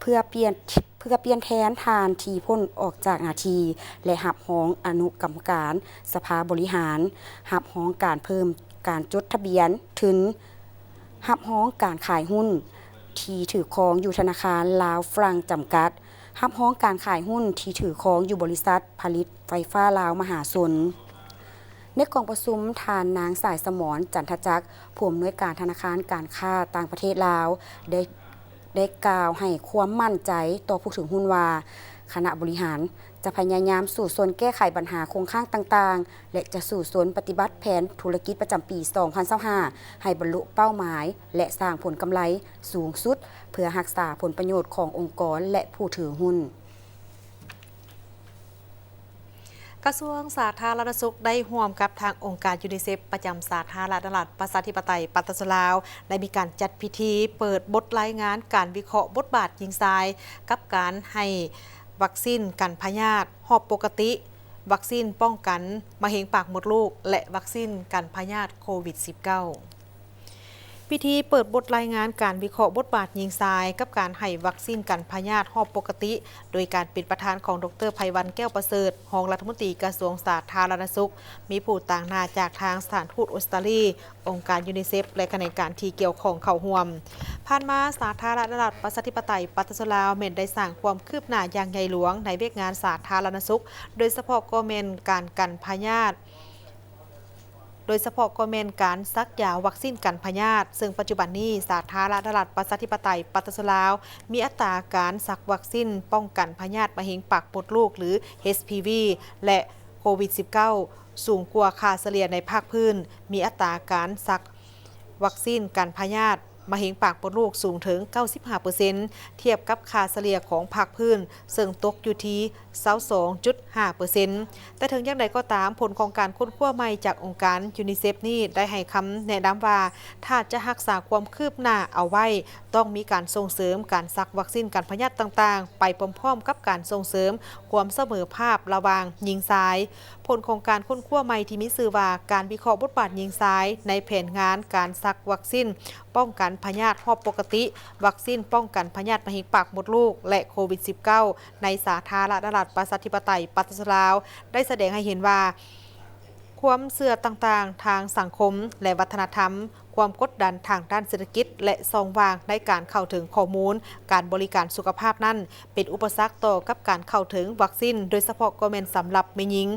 ເພື່ອປ່ຽນ ເພື່ອປ່ຽນແທນທ່ານທີ່ພົ້ນອອກຈາກໜ້າທີ່ ແລະ ຮັບຮອງອະນຸກຳມະການສະພາບໍລິຫານ, ຮັບຮອງການເພີ່ມການຈົດທະບຽນທຶນ, ຮັບຮອງການຂາຍຫຸ້ນທີ່ຖືຄອງຢູ່ທະນາຄານລາວຝຣັ່ງຈຳກັດ, ຮັບຮອງການຂາຍຫຸ້ນທີ່ຖືຄອງຢູ່ບໍລິສັດຜະລິດໄຟຟ້າລາວມະຫາຊົນ. ໃນກອງປະຊຸມ, ທ່ານນາງ ສາຍສະໝອນ ຈັນທະຈັກ ຜູ້ອຳນວຍການທະນາຄານການຄ້າຕ່າງປະເທດລາວ ໄດ້ ໄດ້ກ່າວໃຫ້ຄວາມໝັ້ນໃຈຕໍ່ຜູ້ຖືຫຸ້ນວ່າ ຄະນະບໍລິຫານຈະພະຍາຍາມສູ້ຊົນແກ້ໄຂບັນຫາຄົງຄ້າງຕ່າງໆ ແລະ ຈະສູ້ຊົນປະຕິບັດແຜນທຸລະກິດປະຈຳປີສອງພັນຊາວຫ້າ ໃຫ້ບັນລຸເປົ້າໝາຍ ແລະ ສ້າງຜົນກຳໄລສູງສຸດ ເພື່ອຮັກສາຜົນປະໂຫຍດຂອງອົງກອນ ແລະ ຜູ້ຖືຫຸ້ນ. ກະຊວງສາທາລະນະສຸກໄດ້ຮ່ວມກັບທາງອົງການຢູນິເຊັບປະຈຳສາທາລະນະລັດປະຊາທິປະໄຕປະຊາຊົນລາວ ໄດ້ມີການຈັດພິທີເປີດບົດລາຍງານການວິເຄາະບົດບາດຍິງຊາຍ ກັບການໃຫ້ວັກຊີນກັນພະຍາດຮອບປົກກະຕິ, ວັກຊີນປ້ອງກັນມະເຮັງປາກມົດລູກ ແລະ ວັກຊີນກັນພະຍາດໂຄວິດສິບເກົ້າ. ພິທີເປີດບົດລາຍງານການວິເຄາະບົດບາດຍິງຊາຍ ກັບການໃຫ້ວັກຊີນກັນພະຍາດຮອບປົກກະຕິ ໂດຍການເປັນປະທານຂອງ ດຣ ໄພວັນ ແກ້ວປະເສີດ ຮອງລັດຖະມົນຕີກະຊວງສາທາລະນະສຸກ, ມີຜູ້ຕາງໜ້າຈາກທາງສະຖານທູດອົດສະຕາລີ, ອົງການຢູນິເຊັບ ແລະ ຂະແໜງການທີ່ກ່ຽວຂ້ອງເຂົ້າຮ່ວມ. ຜ່ານມາ, ສາທາລະນະລັດປະຊາທິປະໄຕປະຊາຊົນລາວ ແມ່ນໄດ້ສ້າງຄວາມຄືບໜ້າຢ່າງໃຫຍ່ຫຼວງໃນວຽກງານສາທາລະນະສຸກ, ໂດຍສະເພາະກໍແມ່ນການກັນພະຍາດ ໂດຍສະເພາະກໍແມ່ນການສັກຢາວັກຊີນກັນພະຍາດ, ເຊິ່ງປັດຈຸບັນນີ້ສາທາລະນະລັດປະຊາທິປະໄຕປະຊາຊົນລາວ ມີອັດຕາການສັກວັກຊີນປ້ອງກັນພະຍາດມະເຮັງປາກມົດລູກ ຫຼື ເອັດຊີພີວີ ແລະ ໂຄວິດສິບເກົ້າ ສູງກວ່າຄ່າສະເລ່ຍໃນພາກພື້ນ, ມີອັດຕາການສັກວັກຊີນກັນພະຍາດ ມະເຮັງປາກມົດລູກສູງເຖິງເກົ້າສິບຫ້າເປີເຊັນ ທຽບກັບຄ່າສະເລ່ຍຂອງພາກພື້ນ ເຊິ່ງຕົກຢູ່ທີ່ຊາວສອງຈຸດຫ້າເປີເຊັນ. ແຕ່ເຖິງຢ່າງໃດກໍຕາມ, ຜົນຂອງການຄົ້ນຄວ້າໃໝ່ຈາກອົງການຢູນິເຊັບນີ້ ໄດ້ໃຫ້ຄຳແນະນຳວ່າ ຖ້າຈະຮັກສາຄວາມຄືບໜ້າເອົາໄວ້, ຕ້ອງມີການສົ່ງເສີມການສັກວັກຊີນກັນພະຍາດຕ່າງໆ ໄປພ້ອມໆກັບການສົ່ງເສີມຄວາມສະເໝີພາບລະຫວ່າງຍິງຊາຍ. ຜົນຂອງການຄົ້ນຄວ້າໃໝ່ທີ່ມີຊື່ວ່າ ການວິເຄາະບົດບາດຍິງຊາຍ ໃນແຜນງານການສັກວັກຊີນປ້ອງກັນພະຍາດຮອບປົກກະຕິ, ວັກຊີນປ້ອງກັນພະຍາດມະເຮັງປາກມົດລູກ ແລະ ໂຄວິດສິບເກົ້າ ໃນສາທາລະນະລັດປະຊາທິປະໄຕປະຊາຊົນລາວ ໄດ້ສະແດງໃຫ້ເຫັນວ່າ ຄວາມເຊື່ອຕ່າງໆທາງສັງຄົມ ແລະ ວັດທະນະທຳ, ຄວາມກົດດັນທາງດ້ານເສດຖະກິດ ແລະ ຊ່ອງວ່າງໃນການເຂົ້າເຖິງຂໍ້ມູນການບໍລິການສຸຂະພາບນັ້ນ ເປັນອຸປະສັກຕໍ່ກັບການເຂົ້າເຖິງວັກຊິນ, ໂດຍສະເພາະກໍແມ່ນສຳລັບແມ່ຍິງ,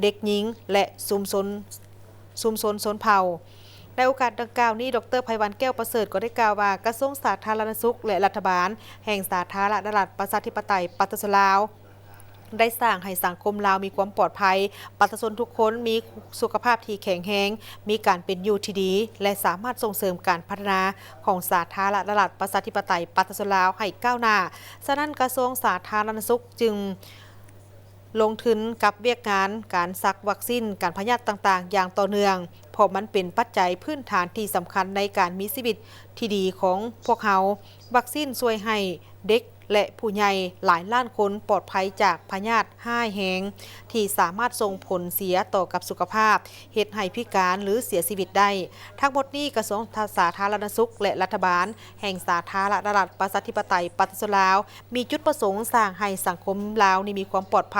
ເດັກຍິງ ແລະ ຊຸມຊົນ, ຊຸມຊົນຊົນເຜົ່າ. ໃນໂອກາດດັ່ງກ່າວນີ້, ດອກເຕີ ໄພວັນ ແກ້ວປະເສີດ ກໍໄດ້ກ່າວວ່າ ກະຊວງສາທາລະນະສຸກ ແລະ ລັດຖະບານແຫ່ງສາທາລະນະລັດ ປະຊາທິປະໄຕ ປະຊາຊົນລາວ ໄດ້ສ້າງໃຫ້ສັງຄົມລາວມີຄວາມປອດໄພ, ປະຊາຊົນທຸກຄົນມີສຸຂະພາບທີ່ແຂງແຮງ, ມີການເປັນຢູ່ທີ່ດີ ແລະ ສາມາດສົ່ງເສີມການພັດທະນາຂອງສາທາລະນະລັດ ປະຊາທິປະໄຕ ປະຊາຊົນລາວໃຫ້ກ້າວໜ້າ. ສະນັ້ນ, ກະຊວງສາທາລະນະສຸກຈຶ່ງລົງທຶນກັບວຽກງານການສັກວັກຊິນກັນພະຍາດຕ່າງໆຢ່າງຕໍ່ເນື່ອງ, ເພາະມັນເປັນປັດໄຈພື້ນຖານທີ່ສຳຄັນໃນການມີຊີວິດທີ່ດີຂອງພວກເຮົາ. ວັກຊິນຊ່ວຍໃຫ້ເດັກ ແລະ ຜູ້ໃຫຍ່ຫຼາຍລ້ານຄົນປອດໄພຈາກພະຍາດຮ້າຍແຮງ ທີ່ສາມາດສົ່ງຜົນເສຍຕໍ່ກັບສຸຂະພາບ, ເຮັດໃຫ້ພິການ ຫຼື ເສຍຊີວິດໄດ້. ທັງໝົດນີ້, ກະຊວງສາທາລະນະສຸກ ແລະ ລັດຖະບານແຫ່ງສາທາລະນະລັດ ປະຊາທິປະໄຕ ປະຊາຊົນລາວ ມີຈຸດປະສົງສ້າງໃຫ້ສັງຄົມລາວນີ້ມີຄວາມປອດໄພ,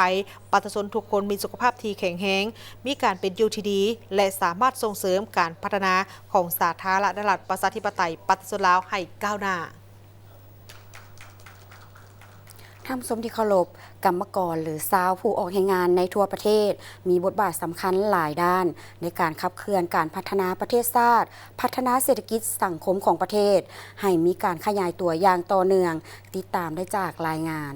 ປະຊາຊົນທຸກຄົນມີສຸຂະພາບທີ່ແຂງແຮງ, ມີການເປັນຢູ່ທີ່ດີ ແລະ ສາມາດສົ່ງເສີມການພັດທະນາຂອງສາທາລະນະລັດ ປະຊາທິປະໄຕ ປະຊາຊົນລາວໃຫ້ກ້າວໜ້າ. ທ່ານຜູ້ຊົມທີ່ເຄົາລົບ, ກຳມະກອນ ຫຼື ຊາວຜູ້ອອກແຮງງານໃນທົ່ວປະເທດ ມີບົດບາດສຳຄັນຫຼາຍດ້ານໃນການຂັບເຄື່ອນການພັດທະນາປະເທດຊາດ, ພັດທະນາເສດຖະກິດສັງຄົມຂອງປະເທດ ໃຫ້ມີການຂະຫຍາຍຕົວຢ່າງຕໍ່ເນື່ອງ. ຕິດຕາມໄດ້ຈາກລາຍງານ.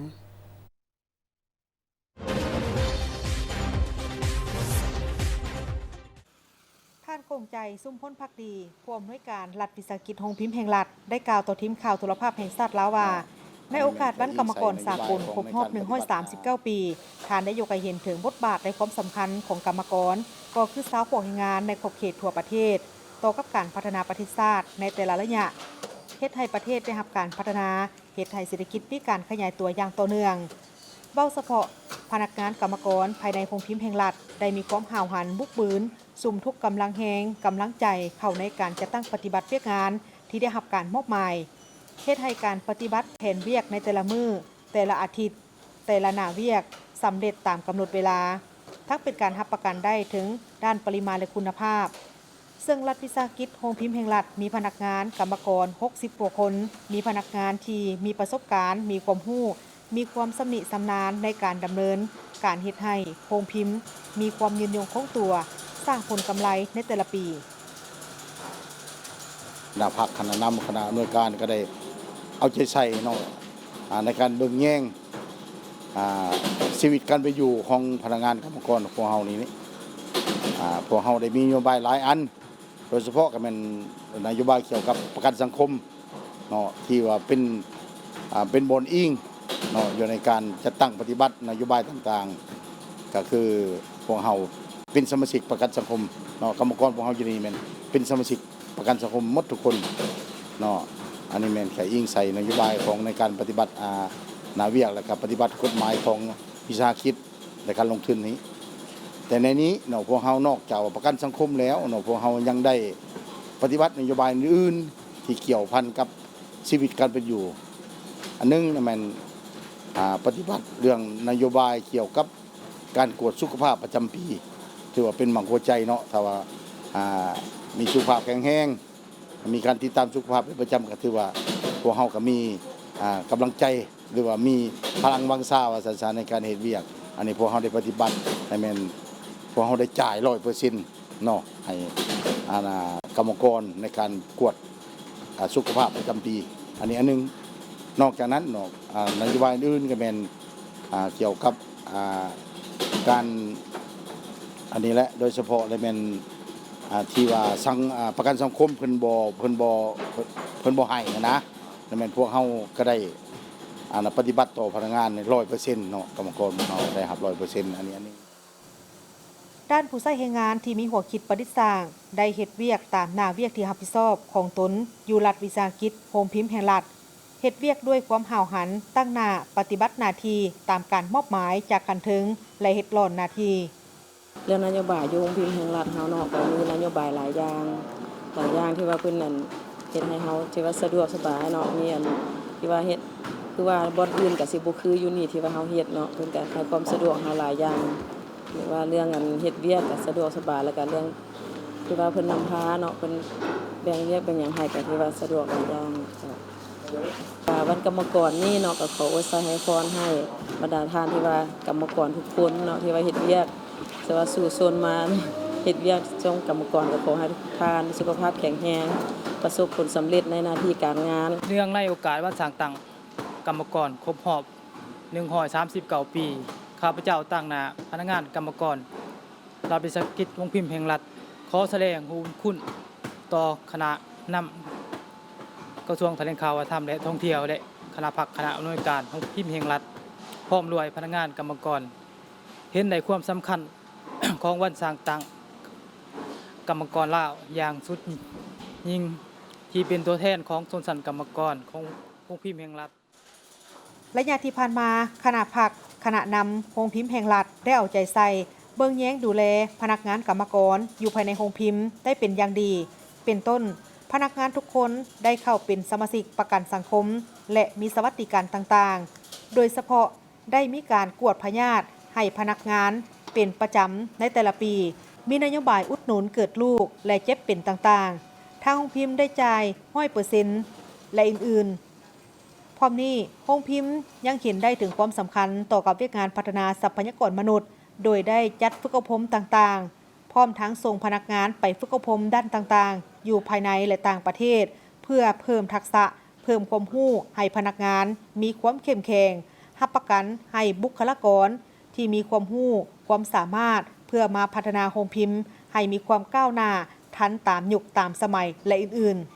ທ່ານ ກົງໃຈ ຊຸມພົນພັກດີ ຜູ້ອຳນວຍການລັດວິສາຫະກິດໂຮງພິມແຫ່ງລັດ ໄດ້ກ່າວຕໍ່ທີມຂ່າວໂທລະພາບແຫ່ງຊາດລາວວ່າ, ໃນໂອກາດວັນກຳມະກອນສາກົນຄົບຮອບໜຶ່ງຮ້ອຍສາມສິບເກົ້າປີ, ທ່ານໄດ້ຍົກໃຫ້ເຫັນເຖິງບົດບາດ ແລະ ຄວາມສຳຄັນຂອງກຳມະກອນ, ກໍຄືຊາວຜູ້ອອກແຮງງານໃນຂອບເຂດທົ່ວປະເທດ, ຕໍ່ກັບການພັດທະນາປະເທດຊາດໃນແຕ່ລະໄລຍະ, ເຮັດໃຫ້ປະເທດໄດ້ຮັບການພັດທະນາ, ເຮັດໃຫ້ເສດຖະກິດມີການຂະຫຍາຍຕົວຢ່າງຕໍ່ເນື່ອງ. ເວົ້າສະເພາະພະນັກງານກຳມະກອນພາຍໃນໂຮງພິມແຫ່ງລັດ ໄດ້ມີຄວາມຫ້າວຫັນ, ບຸກບືນ, ສຸມທຸກກຳລັງແຮງ, ກຳລັງໃຈເຂົ້າໃນການຈັດຕັ້ງປະຕິບັດວຽກງານທີ່ໄດ້ຮັບການມອບໝາຍ, ເຮັດໃຫ້ການປະຕິບັດແຜນວຽກໃນແຕ່ລະມື້, ແຕ່ລະອາທິດ, ແຕ່ລະໜ້າວຽກສຳເລັດຕາມກຳນົດເວລາ, ທັງເປັນການຮັບປະກັນໄດ້ເຖິງດ້ານປະລິມານ ແລະ ຄຸນນະພາບ. ເຊິ່ງລັດວິສາຫະກິດໂຮງພິມແຫ່ງລັດ ມີພະນັກງານກຳມະກອນຫົກສິບກວ່າຄົນ, ມີພະນັກງານທີ່ມີປະສົບການ, ມີຄວາມຮູ້, ມີຄວາມຊຳນິຊຳນານໃນການດຳເນີນການເຮັດໃຫ້ໂຮງພິມມີຄວາມຍືນຍົງຄົງຕົວ, ສ້າງຜົນກຳໄລໃນແຕ່ລະປີ. ຄະນະພັກ, ຄະນະນຳ, ຄະນະອຳນວຍການກໍໄດ້ເອົາໃຈໃສ່ເນາະ, ອາ, ໃນການເບິ່ງແຍງ, ອາ, ຊີວິດການເປັນຢູ່ຂອງພະນັກງານກຳມະກອນຂອງເຮົານີ້, ອາ, ພວກເຮົາໄດ້ມີນະໂຍບາຍຫຼາຍອັນ, ໂດຍສະເພາະກໍແມ່ນນະໂຍບາຍກ່ຽວກັບປະກັນສັງຄົມເນາະ ທີ່ວ່າເປັນ ອ່າ ເປັນບ່ອນອີງເນາະ ຢູ່ໃນການຈັດຕັ້ງປະຕິບັດນະໂຍບາຍຕ່າງໆ. ກໍຄືພວກເຮົາເປັນສະມາຊິກປະກັນສັງຄົມເນາະ, ກຳມະກອນພວກເຮົາຢູ່ນີ້ແມ່ນເປັນສະມາຊິກປະກັນສັງຄົມໝົດທຸກຄົນເນາະ. ອັນນີ້ແມ່ນກະອີງໃສ່ນະໂຍບາຍຂອງໃນການປະຕິບັດ ອາ ໜ້າວຽກ ແລະກະປະຕິບັດກົດໝາຍຂອງວິສາຫະກິດ ໃນການລົງທຶນນີ້. ແຕ່ໃນນີ້ເນາະ ພວກເຮົານອກຈາກວ່າປະກັນສັງຄົມແລ້ວເນາະ ພວກເຮົາຍັງໄດ້ປະຕິບັດນະໂຍບາຍອື່ນໆ ທີ່ກ່ຽວພັນກັບຊີວິດການເປັນຢູ່. ອັນໜຶ່ງນະແມ່ນ ອາ ປະຕິບັດເລື່ອງນະໂຍບາຍກ່ຽວກັບການກວດສຸຂະພາບປະຈຳປີ ຖືວ່າເປັນໝາກຫົວໃຈເນາະ. ຖ້າວ່າ ອາ ມີສຸຂະພາບແຂງແຮງ ມີການຕິດຕາມສຸຂະພາບເປັນປະຈຳ ກໍຖືວ່າພວກເຮົາກໍມີ ອາ ກຳລັງໃຈ ຫຼືວ່າມີພະລັງວັງຊາວ່າຊັ້ນຊະ ໃນການເຮັດວຽກ. ອັນນີ້ພວກເຮົາໄດ້ປະຕິບັດ ແລະແມ່ນພວກເຮົາໄດ້ຈ່າຍຮ້ອຍເປີເຊັນເນາະ ໃຫ້ ອັນ ອາ ກຳມະກອນໃນການກວດ ອາ ສຸຂະພາບປະຈຳປີ. ອັນນີ້ອັນໜຶ່ງ. ນອກຈາກນັ້ນເນາະ ອາ ນະໂຍບາຍອື່ນໆ ກໍແມ່ນ ອາ ກ່ຽວກັບ ອາ ການ ອັນນີ້ແຫຼະ ໂດຍສະເພາະແລະແມ່ນ ອາ ທີ່ວ່າສັງ ອາ ປະກັນສັງຄົມເພິ່ນບໍ່ ເພິ່ນບໍ່ ເພິ່ນບໍ່ໃຫ້ຫັ້ນນະ ແລະແມ່ນພວກເຮົາກໍໄດ້ ອັນ ປະຕິບັດຕໍ່ພະນັກງານຮ້ອຍເປີເຊັນເນາະ ກຳມະກອນຂອງເຮົາໄດ້ຮັບຮ້ອຍເປີເຊັນ ອັນນີ້ ອັນນີ້. ດ້ານຜູ້ໃຊ້ແຮງງານທີ່ມີຫົວຄິດປະດິດສ້າງ ໄດ້ເຮັດວຽກຕາມໜ້າວຽກທີ່ຮັບຜິດຊອບຂອງຕົນຢູ່ລັດວິສາຫະກິດໂຮງພິມແຫ່ງລັດ, ເຮັດວຽກດ້ວຍຄວາມຫ້າວຫັນ, ຕັ້ງໜ້າປະຕິບັດໜ້າທີ່ຕາມການມອບໝາຍຈາກຂັ້ນເທິງ ແລະ ເຮັດຫຼ້ອນໜ້າທີ່. ເລື່ອງນະໂຍບາຍຢູ່ໂຮງພິມແຫ່ງລັດເຮົາເນາະ ກໍມີນະໂຍບາຍຫຼາຍຢ່າງ, ຫຼາຍຢ່າງທີ່ວ່າເພິ່ນ ອັນ ເຮັດໃຫ້ເຮົາ ທີ່ວ່າສະດວກສະບາຍເນາະ, ມີ ອັນ ທີ່ວ່າເຮັດ ຄືວ່າບ່ອນອື່ນກໍຊິບໍ່ຄືຢູ່ນີ້ທີ່ວ່າເຮົາເຮັດເນາະ, ເພິ່ນກໍໃຫ້ຄວາມສະດວກເຮົາຫຼາຍຢ່າງ. ວ່າເລື່ອງອັນເຮັດວຽກກໍສະດວກສະບາຍ ແລ້ວກໍເລື່ອງທີ່ວ່າເພິ່ນນຳພາເນາະ ເພິ່ນແບ່ງວຽກແບ່ງຫຍັງໃຫ້ກໍຖືວ່າສະດວກຫຼາຍຢ່າງເຈົ້າ. ກະວັນກຳມະກອນນີ້ເນາະ ກໍຂໍອວຍໄຊໃຫ້ພອນໃຫ້ບັນດາທ່ານທີ່ວ່າກຳມະກອນທຸກຄົນເນາະ ທີ່ວ່າເຮັດວຽກ ແຕ່ວ່າສູ້ຊົນມາເຮັດວຽກຊ່ວງກຳມະກອນ ກໍຂໍໃຫ້ທຸກທ່ານສຸຂະພາບແຂງແຮງ ປະສົບຜົນສຳເລັດໃນໜ້າທີ່ການງານ. ເນື່ອງໃນໂອກາດວັນສ້າງຕັ້ງກຳມະກອນຄົບຮອບໜຶ່ງຮ້ອຍສາມສິບເກົ້າປີ, ຂ້າພະເຈົ້າຕາງໜ້າພະນັກງານກຳມະກອນ ລັດວິສາຫະກິດໂຮງພິມແຫ່ງລັດ ຂໍສະແດງບຸນຄຸນຕໍ່ຄະນະນຳກະຊວງຖະແຫຼງຂ່າວ ວັດທະນະທຳ ແລະ ທ່ອງທ່ຽວ ແລະ ຄະນະພັກຄະນະອຳນວຍການໂຮງພິມແຫ່ງລັດ ພ້ອມດ້ວຍພະນັກງານກຳມະກອນ ເຫັນໃນຄວາມສຳຄັນຂອງວັນສ້າງຕັ້ງກຳມະກອນລາວຢ່າງສຸດຍິ່ງ ທີ່ເປັນຕົວແທນຂອງຊົນຊັ້ນກຳມະກອນຂອງໂຮງພິມແຫ່ງລັດ. ໄລຍະທີ່ຜ່ານມາ, ຄະນະພັກ, ຄະນະນຳໂຮງພິມແຫ່ງລັດ ໄດ້ເອົາໃຈໃສ່ເບິ່ງແຍງດູແລພະນັກງານກຳມະກອນຢູ່ພາຍໃນໂຮງພິມໄດ້ເປັນຢ່າງດີ. ເປັນຕົ້ນ, ພະນັກງານທຸກຄົນໄດ້ເຂົ້າເປັນສະມາຊິກປະກັນສັງຄົມ ແລະ ມີສະຫວັດດີການຕ່າງໆ, ໂດຍສະເພາະໄດ້ມີການກວດພະຍາດໃຫ້ພະນັກງານເປັນປະຈຳໃນແຕ່ລະປີ, ມີນະໂຍບາຍອຸດໜູນເກີດລູກ ແລະ ເຈັບເປັນຕ່າງໆ, ທາງໂຮງພິມໄດ້ຈ່າຍຮ້ອຍເປີເຊັນ ແລະ ອື່ນໆ. ພ້ອມນີ້, ໂຮງພິມຍັງເຫັນໄດ້ເຖິງຄວາມສຳຄັນຕໍ່ກັບວຽກງານພັດທະນາຊັບພະຍາກອນມະນຸດ ໂດຍໄດ້ຈັດຝຶກອົບຮົມຕ່າງໆ, ພ້ອມທັງສົ່ງພະນັກງານໄປຝຶກອົບຮົມດ້ານຕ່າງໆ ຢູ່ພາຍໃນ ແລະ ຕ່າງປະເທດ ເພື່ອເພີ່ມທັກສະ, ເພີ່ມຄວາມຮູ້ໃຫ້ພະນັກງານມີຄວາມເຂັ້ມແຂງ, ຮັບປະກັນໃຫ້ບຸກຄະລາກອນທີ່ມີຄວາມຮູ້, ຄວາມສາມາດ ເພື່ອມາພັດທະນາໂຮງພິມໃຫ້ມີຄວາມກ້າວໜ້າ, ທັນຕາມຍຸກຕາມສະໄໝ ແລະ ອື່ນໆ.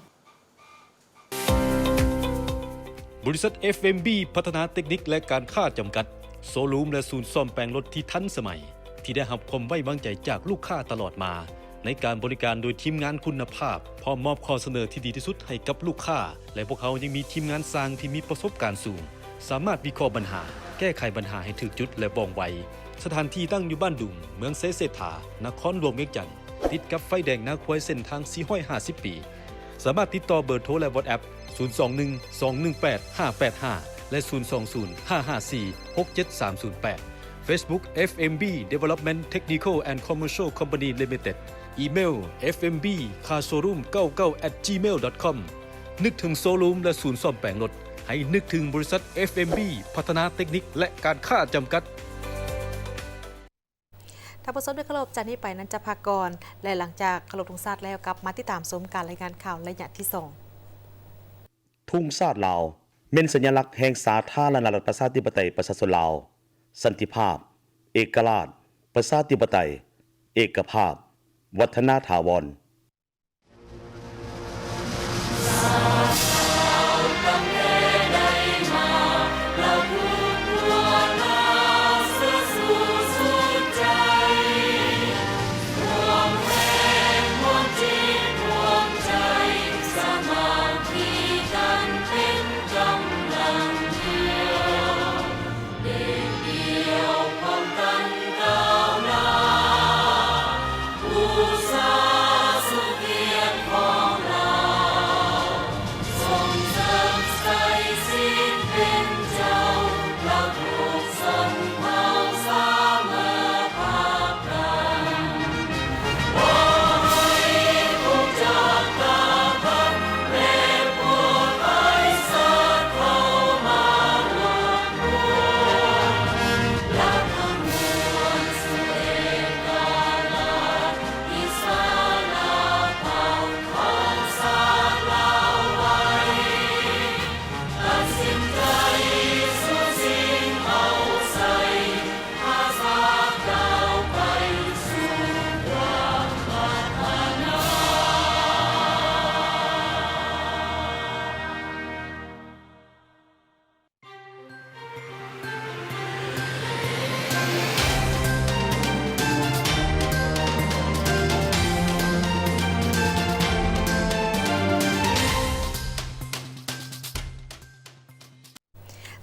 ບໍລິສັດ ເອັຟເອັມບີ ພັດທະນາເຕັກນິກ ແລະ ການຄ້າ ຈຳກັດ, ໂຊຣູມ ແລະ ສູນສ້ອມແປງລົດທີ່ທັນສະໄໝ ທີ່ໄດ້ຮັບຄວາມໄວ້ວາງໃຈຈາກລູກຄ້າຕະຫຼອດມາ ໃນການບໍລິການໂດຍທີມງານຄຸນນະພາບ, ພ້ອມມອບຂໍ້ສະເໜີທີ່ດີທີ່ສຸດໃຫ້ກັບລູກຄ້າ ແລະ ພວກເຮົາຍັງມີທີມງານຊ່າງທີ່ມີປະສົບການສູງ, ສາມາດວິເຄາະບັນຫາ, ແກ້ໄຂບັນຫາໃຫ້ຖືກຈຸດ ແລະ ວ່ອງໄວ. ສະຖານທີ່ຕັ້ງຢູ່ບ້ານດຸງ, ເມືອງໄຊເສດຖາ, ນະຄອນຫຼວງວຽງຈັນ, ຕິດກັບໄຟແດງນາຄວາຍເສັ້ນທາງສີ່ຮ້ອຍຫ້າສິບປີ. ສາມາດຕິດຕໍ່ເບີໂທ ແລະ ວັອດແອັບ ສູນສອງໜຶ່ງ ສອງໜຶ່ງແປດ ຫ້າແປດຫ້າ ແລະ ສູນສອງສູນ ຫ້າຫ້າສີ່ ຫົກເຈັດສາມສູນແປດ. Facebook ເອັຟເອັມບີ Development Technical and Commercial Company Limited. ອີເມວ ເອັຟເອັມບີ Car Showroom ເກົ້າເກົ້າ at gmail dot com. ນຶກເຖິງໂຊຣູມ ແລະ ສູນສ້ອມແປງລົດ, ໃຫ້ນຶກເຖິງບໍລິສັດ ເອັຟເອັມບີ ພັດທະນາເຕັກນິກ ແລະ ການຄ້າ ຈຳກັດ. ທ່ານຜູ້ຊົມທີ່ເຄົາລົບ, ຈາກນີ້ໄປນັ້ນຈະພັກກ່ອນ ແລະ ຫຼັງຈາກເຄົາລົບທຸງຊາດແລ້ວ ກັບມາຕິດຕາມຊົມການລາຍງານຂ່າວໄລຍະທີສອງ. ທຸງຊາດລາວ ແມ່ນສັນຍະລັກແຫ່ງສາທາລະນະລັດ ປະຊາທິປະໄຕ ປະຊາຊົນລາວ, ສັນຕິພາບ, ເອກະລາດ, ປະຊາທິປະໄຕ, ເອກະພາບ, ວັດທະນາຖາວອນ.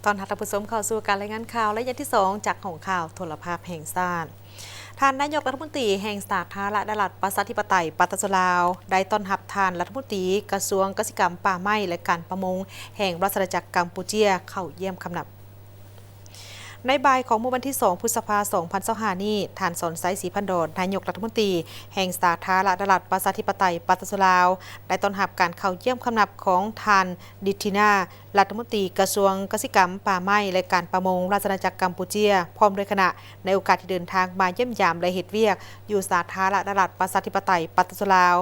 ຕ້ອນຮັບທ່ານຜູ້ຊົມເຂົ້າສູ່ການລາຍງານຂ່າວໄລຍະທີສອງ ຈາກຫ້ອງຂ່າວໂທລະພາບແຫ່ງຊາດ. ທ່ານນາຍົກລັດຖະມົນຕີແຫ່ງສາທາລະນະລັດ ປະຊາທິປະໄຕ ປະຊາຊົນລາວ ໄດ້ຕ້ອນຮັບທ່ານລັດຖະມົນຕີກະຊວງກະສິກຳ ປ່າໄມ້ ແລະ ການປະມົງ ແຫ່ງລາຊະອານາຈັກກຳປູເຈຍ ເຂົ້າຢ້ຽມຄຳນັບ. ໃນບ່າຍຂອງມື້ວັນທີສອງ ພຶດສະພາ ສອງພັນຊາວຫ້ານີ້, ທ່ານ ສອນໄຊ ສີພັນດອນ ນາຍົກລັດຖະມົນຕີແຫ່ງສາທາລະນະລັດ ປະຊາທິປະໄຕ ປະຊາຊົນລາວ ໄດ້ຕ້ອນຮັບການເຂົ້າຢ້ຽມຄຳນັບຂອງທ່ານ ດິດທິນາ ລັດຖະມົນຕີກະຊວງກະສິກຳ, ປ່າໄມ້ ແລະ ການປະມົງ ລາຊະອານາຈັກກຳປູເຈຍ ພ້ອມດ້ວຍຄະນະ ໃນໂອກາດທີ່ເດີນທາງມາຢ້ຽມຢາມ ແລະ ເຮັດວຽກຢູ່ສາທາລະນະລັດ ປະຊາທິປະໄຕ ປະຊາຊົນລາວ.